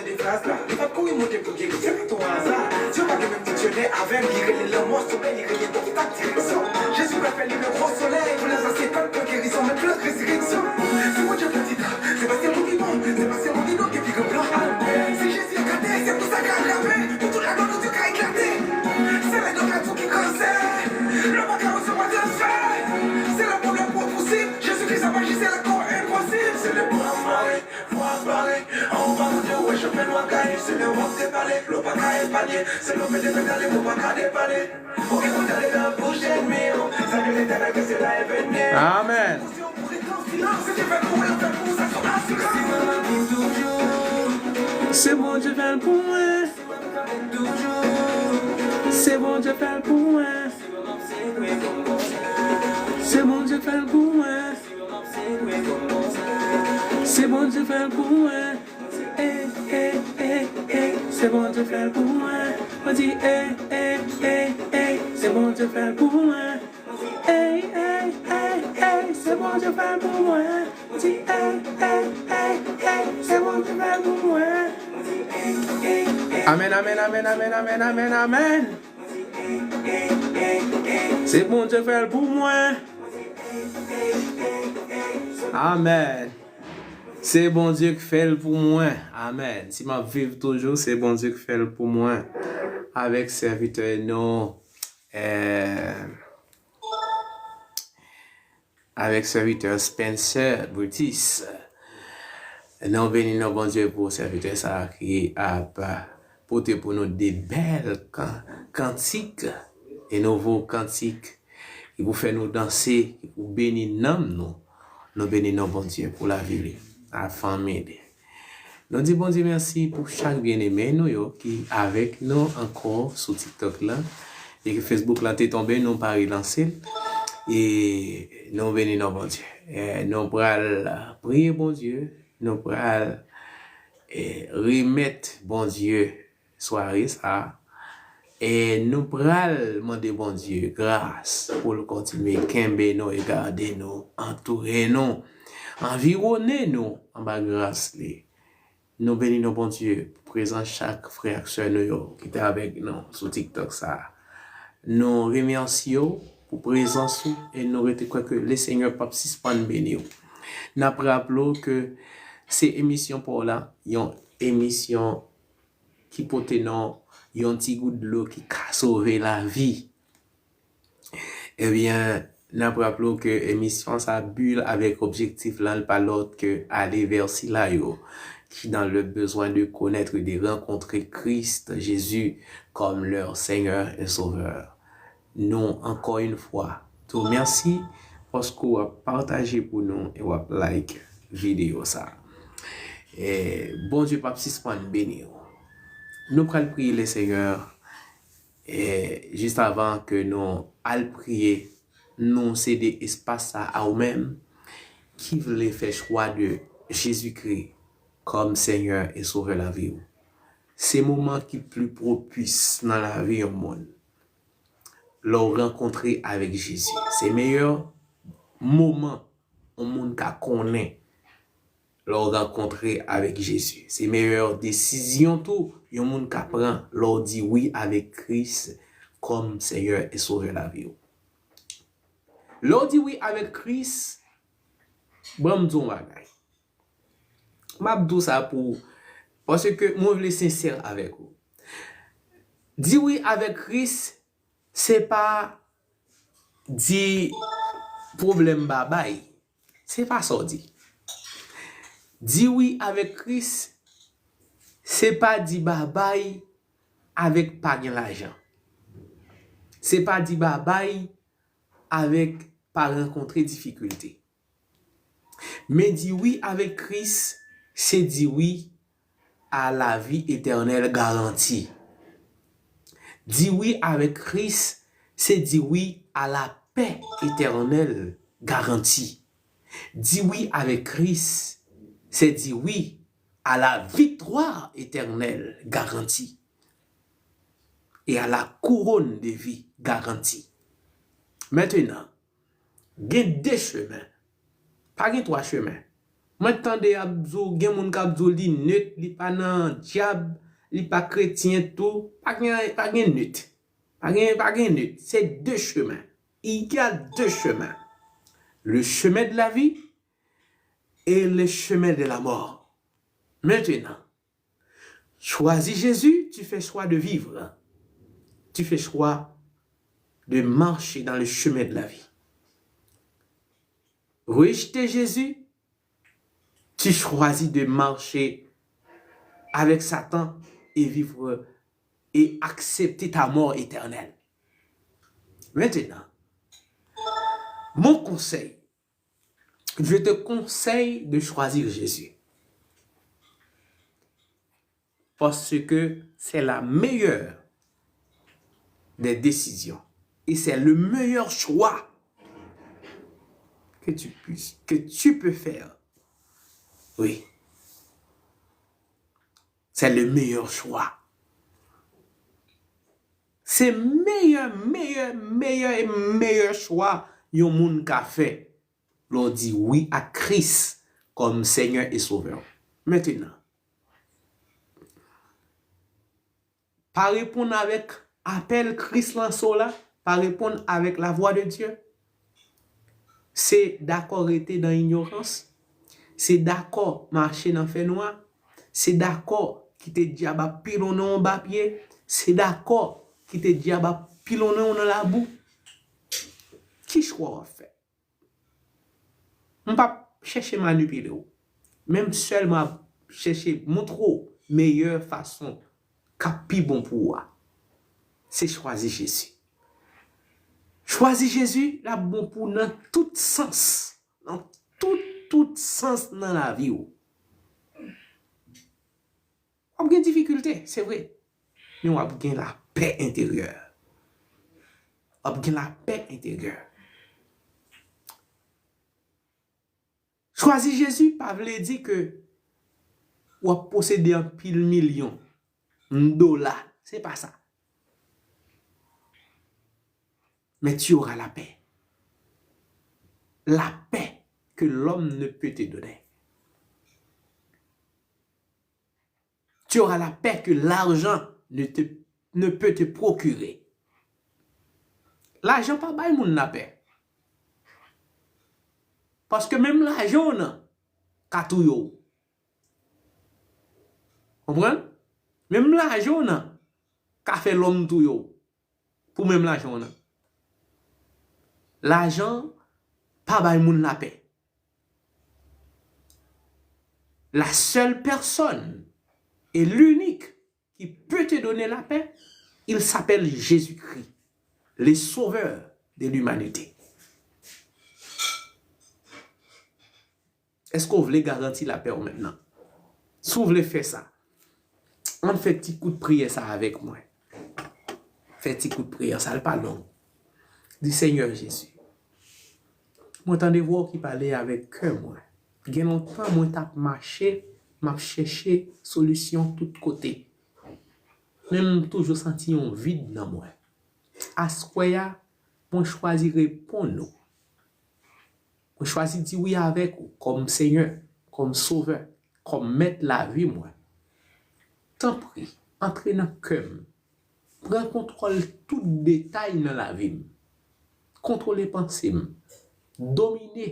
Li pa t kouri monte pou geri, se pa t yon aza. Dye pa gen menm diksyonè avè m, li rele lanmò somèy, li rele obstak direksyon. Jezi pral fè li le gwo solèy pou Laza se kòd pran gerizon, men plis rezireksyon. Si Bondye pran ti tan, se paske moun ki bon, se paske moun ki bon gen pi gran plan. Si Jezi ekate, se pou sa ka atrape, pou tout ladan nou Dye ka eklate. Se lè nou ka di w ki kansè, lè w pa ka resevwa transfè. Se lè pwoblèm pou w posib, Jezikri sa pa jis se lè kò enposib. Se lè bra mare. Vwa pare, anba Bondye, wè chofè nwa gaye, se lè w ap depale, dlo pa ka epanye, se lè w pete petale, mo pa ka depale. Ou gen pou tande nan bouch ènmi w, sa ke Letènèl ke se la e veni. Amèn. Pou silans, se te fè pou w, fè pou sa sou asirans. Si mwen ap viv toujou, se Bondye fè l pou mwen. Si mwen ap kanpe toujou, se Bondye fè l pou mwen. Se Bondye fè l pou mwen. Se Bondye fè l pou mwen. Ey, ey, ey, ey, se Bondye fè l pou mwen. Mwen di, ey, ey, ey, ey, se Bondye fè l pou mwen. Ey, ey, ey, ey, se Bondye fè l pou mwen. Mwen di, ey, ey, ey, ey, se Bondye fè l pou mwen. Amèn, amèn, amèn, amèn, amèn, amèn, amèn. Se Bondye k fè l pou mwen. Amèn. Se Bondye k fè l pou mwen. Amèn. Si m ap viv toujou, se Bondye k fè l pou mwen. Avèk sèvitè nou, eh, avèk sèvitè Spencer Brutus. Nou beni non Bondye pou sèvitè sa a ki ap pote pou nou de bèl kan-, kantik, de nouvo kantik ki pou fè nou danse, ki pou beni nanm nou. Nou beni non Bondye pou lavi li, a fanmi li. Nou di Bondye mèsi pou chak byeneme nou yo ki avèk nou ankò sou TikTok la. E ke Facebook la te tonbe, nou pa relanse l. E nou beni non Bondye. E nou pral priye Bondye, nou pral, e, remèt Bondye sware sa. E nou pral mande Bondye gras pou l kontinye kenbe nou e gade nou, antoure nou, anviwone nou anba gras li. Nou beni non Bondye pou prezans chak frè ak sè nou yo ki te avèk nou sou TikTok sa a. Nou remèsye w pou prezans ou e nou rete kwè ke le Senyè p ap sispann beni w. N ap raple w ke se emisyon pa w la, yon emisyon ki pote non yon ti gout dlo ki ka sove lavi. Ebyen, n ap raple w ke emisyon sa a, bi l avèk objektif la, l pa lòt ke aller vers sila yo qui, dans le besoin de connaître et de rencontrer Christ Jésus comme leur Seigneur et Sauveur. Nou, ankò yon fwa, di w mèsi paske w ap pataje pou nou e w ap like videyo sa a. E Bondye p ap sispann beni w. Nou pral priye le Senyè. E jis avan ke nou al priye, nou sede espas sa a ou menm ki vle fè chwa de Jezikri kòm Senyè e Sovè lavi w. Se moman ki pli pwopis nan lavi yon moun. Lè w rankontre avèk Jezi, se meyè moman yon moun ka konnen lè w rankontre avèk Jezi. Se meyè desizyon tou yon moun ka pran lè w di wi avèk Kris kòm Senyè e Sovè lavi w. Lè w di wi avèk Kris, ban m di w yon bagay. M ap di w sa pou, paske mwen vle sensè avèk ou. Di wi avèk Kris, se pa di pwoblèm babay. Se pa sa w di. Di wi avèk Kris, se pa di babay avèk pa gen lajan. Se pa di babay avèk pa rankontre difikilte. Men di wi avèk Kris, se di wi a lavi etènèl garanti. Di wi avèk Kris, se di wi a lapè etènèl garanti. Di wi avèk Kris, se di wi a la viktwa etènèl garanti e a la kouwòn de vi garanti. Mentenan, gen de chemen. Pa gen twa chemen. Mwen tande y ap di w, gen moun k ap di w li net, li pa nan dyab, li pa kretyen tou. Pa gen, pa gen net. Pa gen, pa gen net. Se de chemen. Il y a deux chemins. Le chemin de la vie et le chemin de la mort. Maintenant, choisis Jésus, tu fais choix de vivre. Tu fais choix de marcher dans le chemin de la vie. Rejeter Jésus, tu choisis de marcher avec Satan et vivre et accepter ta mort éternelle. Maintenant, mon conseil, je te conseille de choisir Jésus. Parce que c'est la meilleure des décisions. Et c'est le meilleur choix que tu puisses, que tu peux faire. Oui. C'est le meilleur choix. Se meyè, meyè, meyè e meyè chwa yon moun ka fè lè w di wi ak Kris kòm Senyè e Sovè w. Mentenan, pa reponn avèk apèl Kris lanse w la, pa reponn avèk la vwa de Dye. Se dakò rete nan inyorans. Se dakò mache nan fènwa. Se dakò kite dyab ap pilonnen w anba pye. Se dakò kite dyab ap pilonnen w nan labou. Ki chwa w ap fè? M p ap chèche manipile w, men m sèlman ap chèche montre w meyè fason k ap pi bon pou ou a. Se chwazi Jezi. Chwazi Jezi, l ap bon pou w nan tout sans. Nan tout, tout sans nan lavi w. W ap gen difikilte, se vre. Men w ap gen lapè enteryè. W ap gen lapè enteryè. Chwazi Jezi pa vle di ke w ap posede anpil milyon, dola. Se pa sa. Mais tu auras la paix. La paix que l'homme ne peut te donner. Tu auras la paix que l'argent ne te, ne peut te procurer. Lajan pa bay moun lapè. Paske menm lajan w nan ka touye w. Konprann? Menm lajan w nan ka fè lòm touye w. Pou menm lajan w nan. Lajan pa bay moun lapè. La seule personne et l'unique qui peut te donner la paix, il s'appelle Jésus-Christ, le sauveur de l'humanité. Èske w vle garanti lapè w mentnan? Si w vle fè sa, ann fè ti kout priyè sa avèk mwen. Fè ti kout priyè sa, l pa long. Di, Senyè Jezi, mwen tande vwa w ki pale avèk kè mwen. Gen lontan mwen t ap mache, m ap chèche solisyon tout kote. Men m toujou santi yon vid nan mwen. Aswè a, mwen chwazi reponn ou. Mwen chwazi di wi avèk ou kòm Senyè, kòm Sovè, kòm Mèt lavi mwen. Tanpri, antre nan kè m. Pran kontwòl tout detay nan lavi m. Kontwole panse m. Domine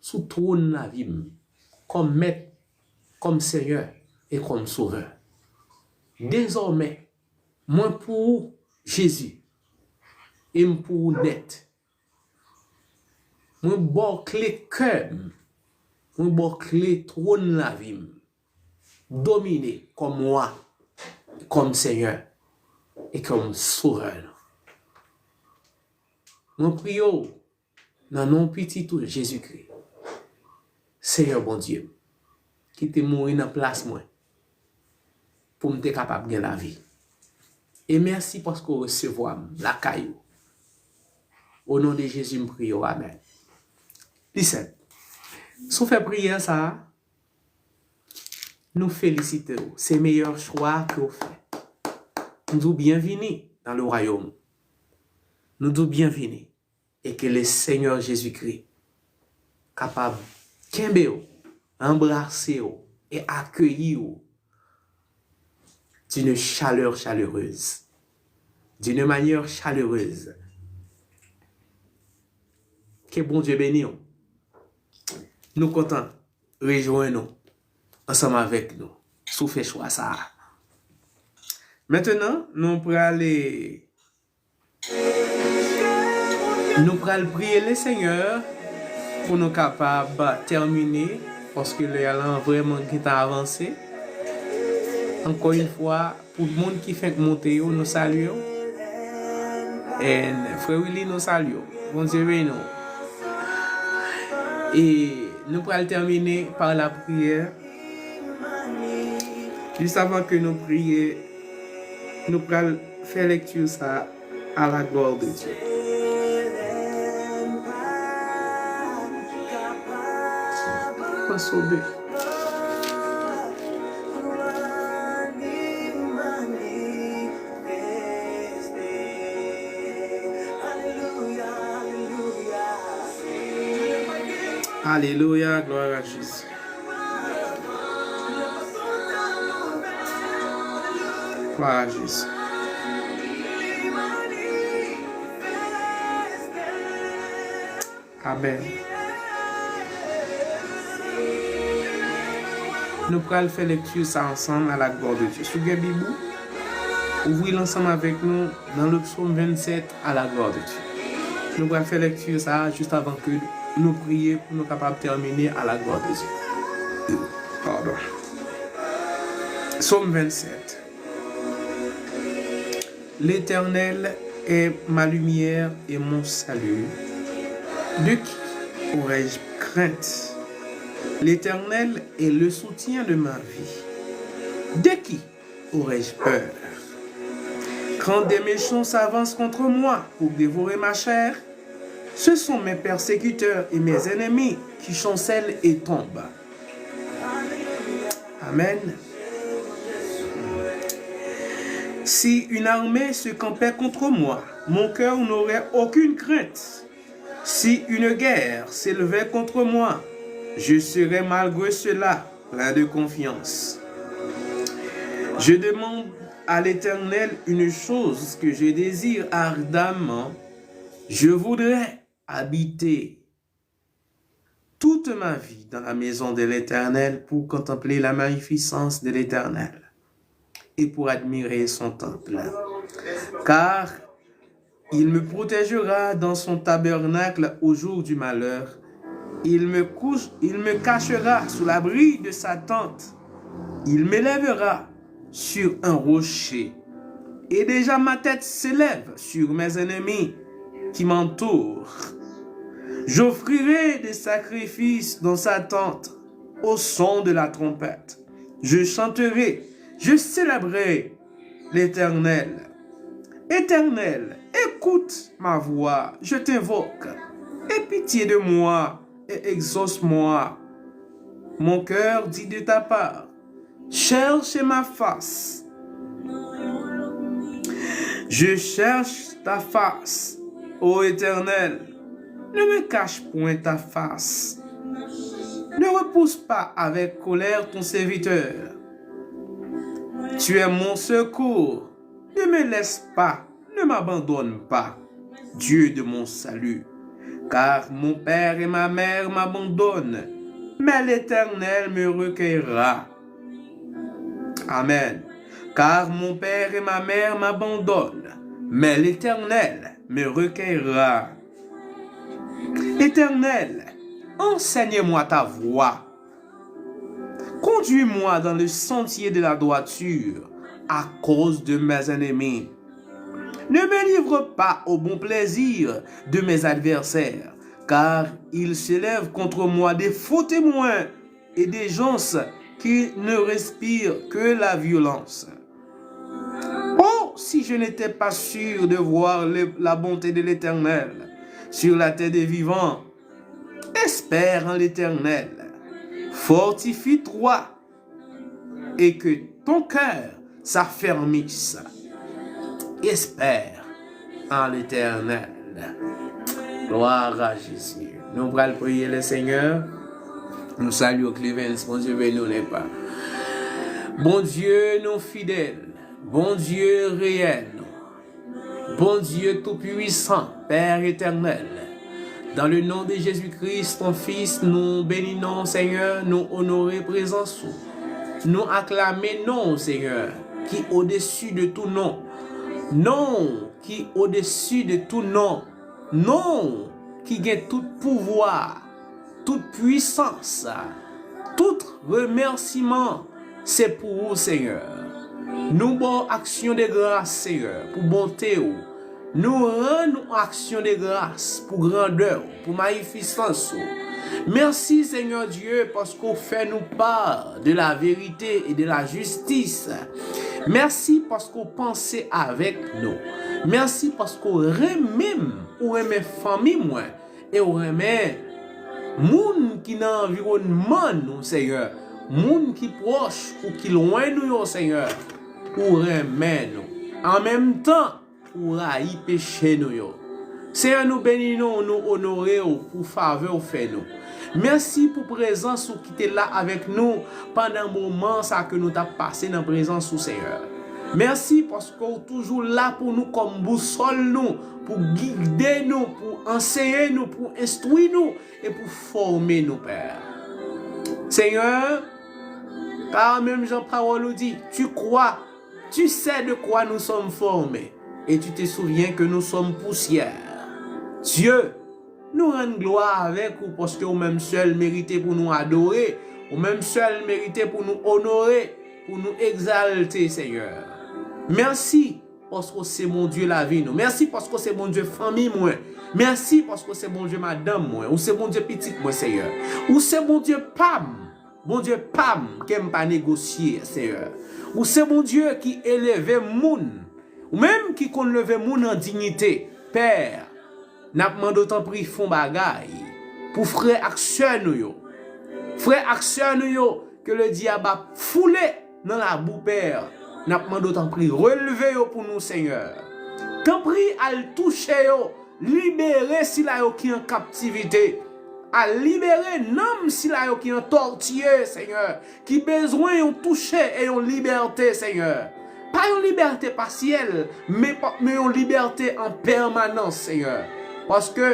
sou twòn lavi m kòm Mèt, kòm Senyè e kòm Sovè. Dezòmè, mwen pou ou, Jezi, e m pou ou nèt. Mwen ba w kle kè m, mwen ba w kle twòn lavi m. Domine kòm wa, kòm Senyè e kòm Sovè. Mwen priye w nan non Pitit ou, Jezikri, Senyè Bondye m, ki te mouri nan plas mwen pou m te kapab gen lavi. E mèsi paske w resevwa m lakay ou. O non de Jezi, m priye w. Amèn. Listen, si w fè priyè sa a, nou felisite w. Se meyè chwa ke w fè. Nou di w byenvini dans le royaume. Nou di w byenvini. E ke le Senyè Jezikri kapab kenbe w, anbrase w e akeyi w d'une chaleur chaleureuse, d'une manière chaleureuse. Ke Bondye beni w. Nou kontan rejwenn ou ansanm avèk nou si w fè chwa sa a. Mentnan, nou prale, nou pral priye le Senyè pou nou kapab tèmine, paske lè a lan vrèman gentan avanse. Ankò yon fwa, pou moun ki fenk monte yo, nou salye w. And Frè Willy, nou salye w. Bondye beni w. E nou pral tèmine pa lapriyè. Jis avan ke nou priye, nou pral fè lekti sa a la glwa de Dye. Mwen sove. Alelouya, glwa a Jezi. Glwa a Jezi. Amèn. Nou pral fè lekti sa ansanm à la gloire de Dieu. Si w gen Bib ou, ouvri l ansanm avèk nou nan le psaume vingt-sept à la gloire de Dieu. Nou pral fè lekti sa a jis avan ke nou priye pou nou kapab tèmine à la gloire de Dieu. Pardon. Psaume vingt-sept. L'Éternel est ma lumière et mon salut. De qui aurais-je crainte? L'Éternel est le soutien de ma vie. De qui aurais-je peur? Quand des méchants s'avancent contre moi pour dévorer ma chair, ce sont mes persécuteurs et mes ennemis qui chancellent et tombent. Amen. Si une armée se campait contre moi, mon cœur n'aurait aucune crainte. Si une guerre s'élevait contre moi, je serais malgré cela plein de confiance. Je demande à l'Éternel une chose que je désire ardemment. Je voudrais habiter toute ma vie dans la maison de l'Éternel pour contempler la magnificence de l'Éternel et pour admirer son temple. Car il me protégera dans son tabernacle au jour du malheur. Il me couche, il me cachera sous l'abri de sa tente. Il m'élèvera sur un rocher. Et déjà ma tête s'élève sur mes ennemis qui m'entourent. J'offrirai des sacrifices dans sa tente au son de la trompette. Je chanterai, je célébrerai l'Éternel. Éternel, écoute ma voix, je t'invoque. Aie pitié de moi et exauce-moi. Mon cœur dit de ta part, cherche ma face. Je cherche ta face, ô Éternel. Ne me cache point ta face. Ne repousse pas avec colère ton serviteur. Tu es mon secours. Ne me laisse pas, ne m'abandonne pas, Dieu de mon salut. Car mon père et ma mère m'abandonnent, mais l'Éternel me recueillera. Amen. Car mon père et ma mère m'abandonnent, mais l'Éternel me recueillera. Éternel, enseigne-moi ta voie. Conduis-moi dans le sentier de la droiture à cause de mes ennemis. Ne me livre pas au bon plaisir de mes adversaires, car ils s'élèvent contre moi des faux témoins et des gens qui ne respirent que la violence. Oh, si je n'étais pas sûr de voir le- la bonté de l'Éternel sur la terre des vivants, espère en l'Éternel. Fortifie-toi et que ton cœur s'affermisse. Espère en l'Éternel. Gloire à Jésus. Nou pral priye le Seigneur. Nou salye w, Clevens. Bondye beni w, Nepa. Bondye nou fidèl. Bondye reyèl nou. Bondye tou pwisan, Pè etènèl. Dans le nom de Jésus-Christ, ton Fils, nou beni non w, Senyè, nou onore prezans ou. Nou aklame non w, Senyè, ki odesi de tou non. Non w ki odesi de tou non. Non w ki gen tout pouvwa, tout pwisans, tout remèsiman, se pou ou, Senyè. Nou ba w aksyon de gras, Senyè, pou bonte w. Nou rann ou aksyon de gras pou grandè w, pou mayifisans ou. Mèsi, Senyè Dye, paske w fè nou pa de la verite e de la jistis. Mèsi paske w panse avèk nou. Mèsi paske w renmen m, ou renmen fanmi mwen, e w renmen moun ki nan anviwònman nou, Senyè. Moun ki pwòch ou ki lwen nou yo, Senyè. Ou renmen nou. An menm tan, ou rayi peche nou yo. Senyè, nou beni non w, nou onore w pou favè w fè nou. Mèsi pou prezans ou ki te la avèk nou pandan moman sa ke nou t ap pase nan prezans ou, Senyè. Mèsi paske w toujou la pou nou kòm bousòl nou, pou gide nou, pou anseye nou, pou enstwi nou e pou fòme nou, Pè. Senyè, pa menm jan pawòl ou di, tu crois, tu sais de quoi nous sommes formés, et tu te souviens que nous sommes poussière. Dye, nou rann glwa avèk ou paske ou menm sèl merite pou nou adore, ou menm sèl merite pou nou onore, pou nou egzalte, Senyè. Mèsi paske w se Bondye lavi nou. Mèsi paske w se Bondye fanmi mwen. Mèsi paske w se Bondye madanm mwen. Ou se Bondye pitit mwen, Senyè. Ou se Bondye pa m. Bondye pa m, ke m pa negosye, Senyè. Ou se Bondye ki eleve moun. Ou menm ki konn leve moun an diyite. Pè, n ap mande w tanpri fè yon bagay pou frè ak sè nou yo. Frè ak sè nou yo ke le dyab ap foule nan labou, Pè, n ap mande w tanpri relve yo pou nou, Senyè. Tanpri al touche yo, libere sila yo ki an kaptivite. Al libere nanm sila yo ki antòtiye, Senyè, ki bezwen yon touche e yon libète, Senyè. Pa yon libète pasyèl, men pa, men yon libète an pèmanans, Senyè. Paske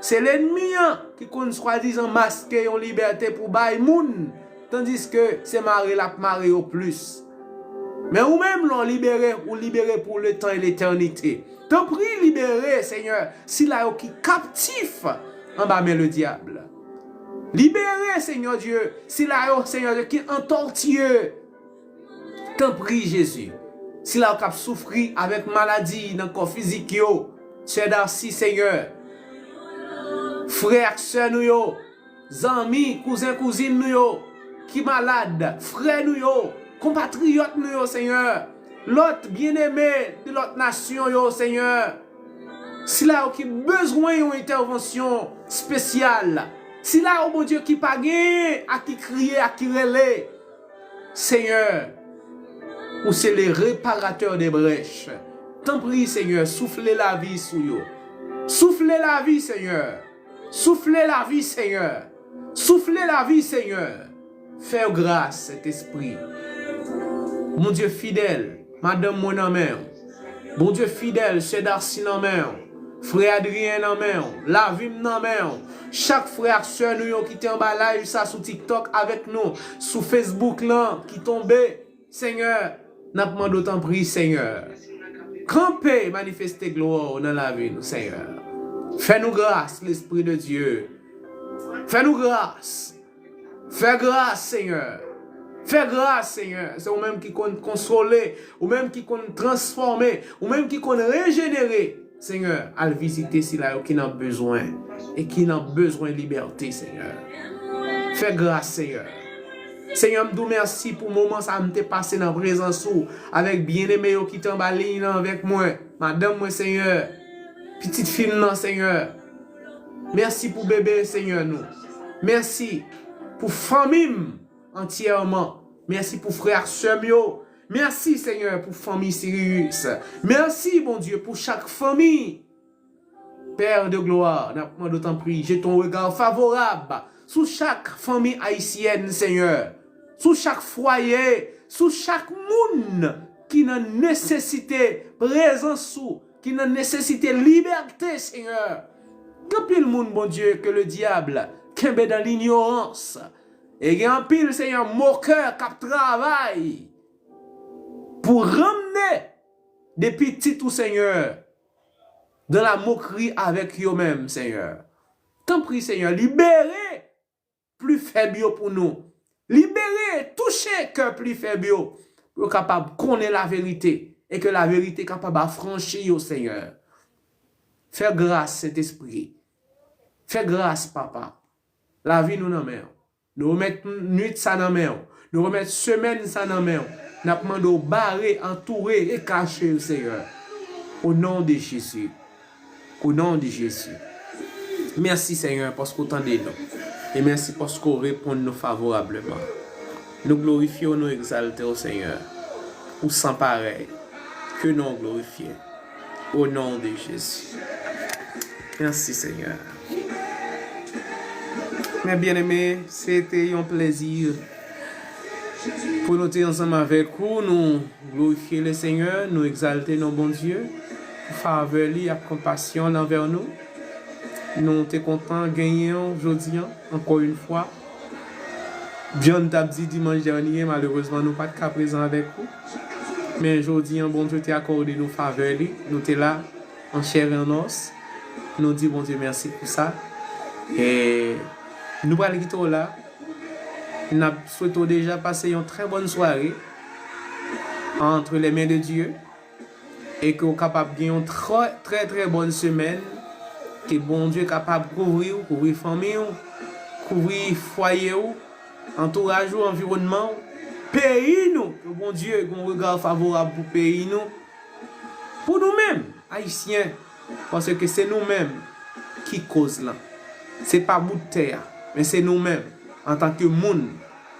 se lènmi an ki konn swadizan maske yon libète pou bay moun, tandiske se mare l ap mare yo plis. Men ou menm, lè w libere, ou libere pou letan e letènite. Tanpri, libere, Senyè, sila yo ki kaptif anba men le dyab. Libere, Senyè Dye, sila yo, Senyè Dye, ki antòtiye. Tanpri, Jezi, sila yo k ap soufri avèk maladi nan kò fizik yo, sè Darcy, Senyè, frè ak sè nou yo, zanmi, kouzen, kouzin nou yo ki malad, frè nou yo, konpatriyòt nou yo, Senyè, lòt byeneme de lòt nasyon yo, Senyè, sila yo ki bezwen yon entèvansyon espesyal, sila yo, Bondye, ki pa genyen a ki kriye, a ki rele, Senyè, ou se le reparatè de brèch. Tanpri, Senyè, soufle lavi sou yo. Soufle lavi, Senyè. Soufle lavi, Senyè. Soufle lavi, Senyè. Fè yo gras, Sentespri. Bondye fidèl, madanm mwen nan men w. Bondye fidèl, sè Darcy nan men w. Frè Adrien nan men w. Lavi m nan men w. Chak frè ak sè nou yo ki te anba live sa sou TikTok avèk nou, sou Facebook lan ki tonbe, Senyè, n ap mande w tanpri, Senyè. Kanpe, manifeste glwa w nan lavi nou, Senyè. Fè nou gras, Lespri de Dye. Fè nou gras. Fè gras, Senyè. Fè gras, Senyè. Se ou menm ki konn konsole, ou menm ki konn transfòme, ou menm ki konn rejenere. Senyè, al vizite sila yo ki nan bezwen e ki nan bezwen libète, Senyè. Fè gras, Senyè. Senyè, m di w mèsi pou moman sa a m te pase nan prezans ou avèk byeneme yo ki te anba liy nan avèk mwen. Madanm mwen, Senyè. Pitit fi m nan, Senyè. Mèsi pou bebe, Senyè, nou. Mèsi pou fanmi m antyèman. Mèsi pou frè ak sè m yo. Mèsi, Senyè, pou fanmi Sirius. Mèsi, Bondye, pou chak fanmi. Père de gloire, n ap mande w tanpri, jete yon rega favorab sou chak fanmi ayisyèn, Senyè. Sou chak fwaye, sou chak moun ki nan nesesite prezans ou, ki nan nesesite libète, Senyè. Gen anpil moun, Bondye, ke le dyab kenbe dan linyorans. E gen anpil, Senyè, mokè k ap travay pou ranmne de pitit ou, Senyè, dans la moquerie avèk yo menm, Senyè. Tanpri, Senyè, libere pli fèb yo pou nou. Libere, touche kè pli fèb yo, pou yo kapab konnen laverite e ke laverite kapab afranchi yo, Senyè. Fè gras, Sentespri. Fè gras, Papa. Lavi nou nan men w. Nou remèt nwit sa nan men w. Nou remèt semèn sa nan men w. N ap mande w bare, antoure e kache yo, Senyè. O non de Jezi. O non de Jezi. Mèsi, Senyè, paske w tande nou. E mèsi paske w reponn nou favorableman. Nou glorifye w, nou egzalte w, Senyè. Ou san parèy. Ke non w glorifye. O non de Jezi. Mèsi, Senyè. Mes bien-aimés, se te yon plezi. Pou nou te ansanm avèk ou, nou glorifye le Senyè, nou egzalte non Bondye, pou favè li ak konpasyon l anvè nou. Nou te kontan genyen w jodi an, ankò yon fwa. Jan n t ap di dimanch dènye, malerezman, nou pa t ka prezan avèk ou. Men jodi an, Bondye te akòde nou favè li. Nou te la, an chè e an os. Nou di Bondye mèsi pou sa. E nou pral kite w la. N ap swete w deja pase yon trè bòn sware entre les mains de Dieu. E ke w kapab gen yon trè, trè, trè bòn semèn. Ke Bondye kapab kouvri w, kouvri fanmi w, kouvri fwaye w, antouraj ou, anviwònman w, peyi nou. Ke Bondye gen yon rega favorab pou peyi nou, pou nou menm, Ayisyen. Paske se nou menm ki koz lan. Se pa bout tè a, men se nou menm, antanke moun.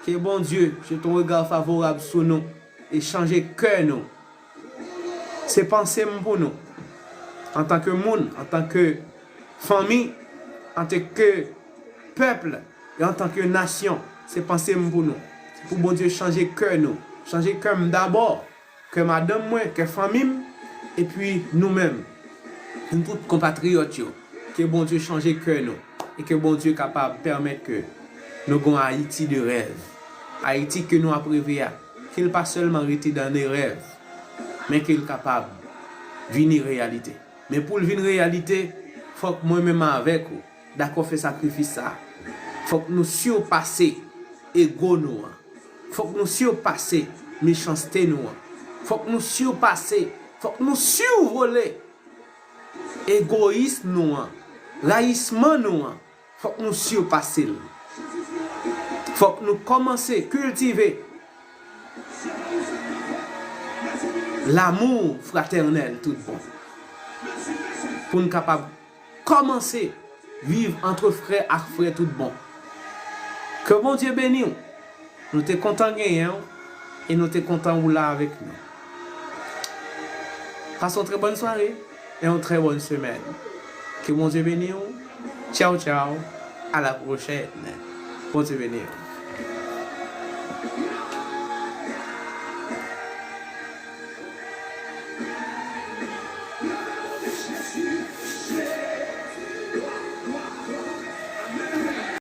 Ke Bondye jete yon rega favorab sou nou e chanje kè nou. Se panse m pou nou. Antanke moun, antanke fanmi, antanke pèp, e antanke nasyon, se panse m pou nou. Se pou Bondye chanje kè nou. Chanje kè m dabò. Kè madanm mwen, kè fanmi m, epi nou menm, nou tout konpatriyòt yo. Ke Bondye chanje kè nou. E ke Bondye kapab pèmèt ke nou gen yon Ayiti de rèv. Ayiti ke nou ap reve a. Ke l pa sèlman rete dans des rêves, men ke l kapab vini reyalite. Men pou l vin reyalite, fòk mwen menm avèk ou dakò fè sakrifis sa a. Fòk nou sipase ego nou an. Fòk nou sipase mechanste nou an. Fòk nou sipase, fòk nou sivole egoyis nou an, rayisman nou an. Fòk nou sipase l. Fòk nou kòmanse kiltive l'amour fraternel tout bon. Pou n kapab kòmanse viv antre frè ak frè tout bon. Ke Bondye beni w. Nou te kontan genyen w e nou te kontan ou la avèk nou. Pase yon trè bòn sware e yon trè bòn semèn. Ke Bondye beni w. Tchaw, tchaw. A la pwochèn. Bondye beni w.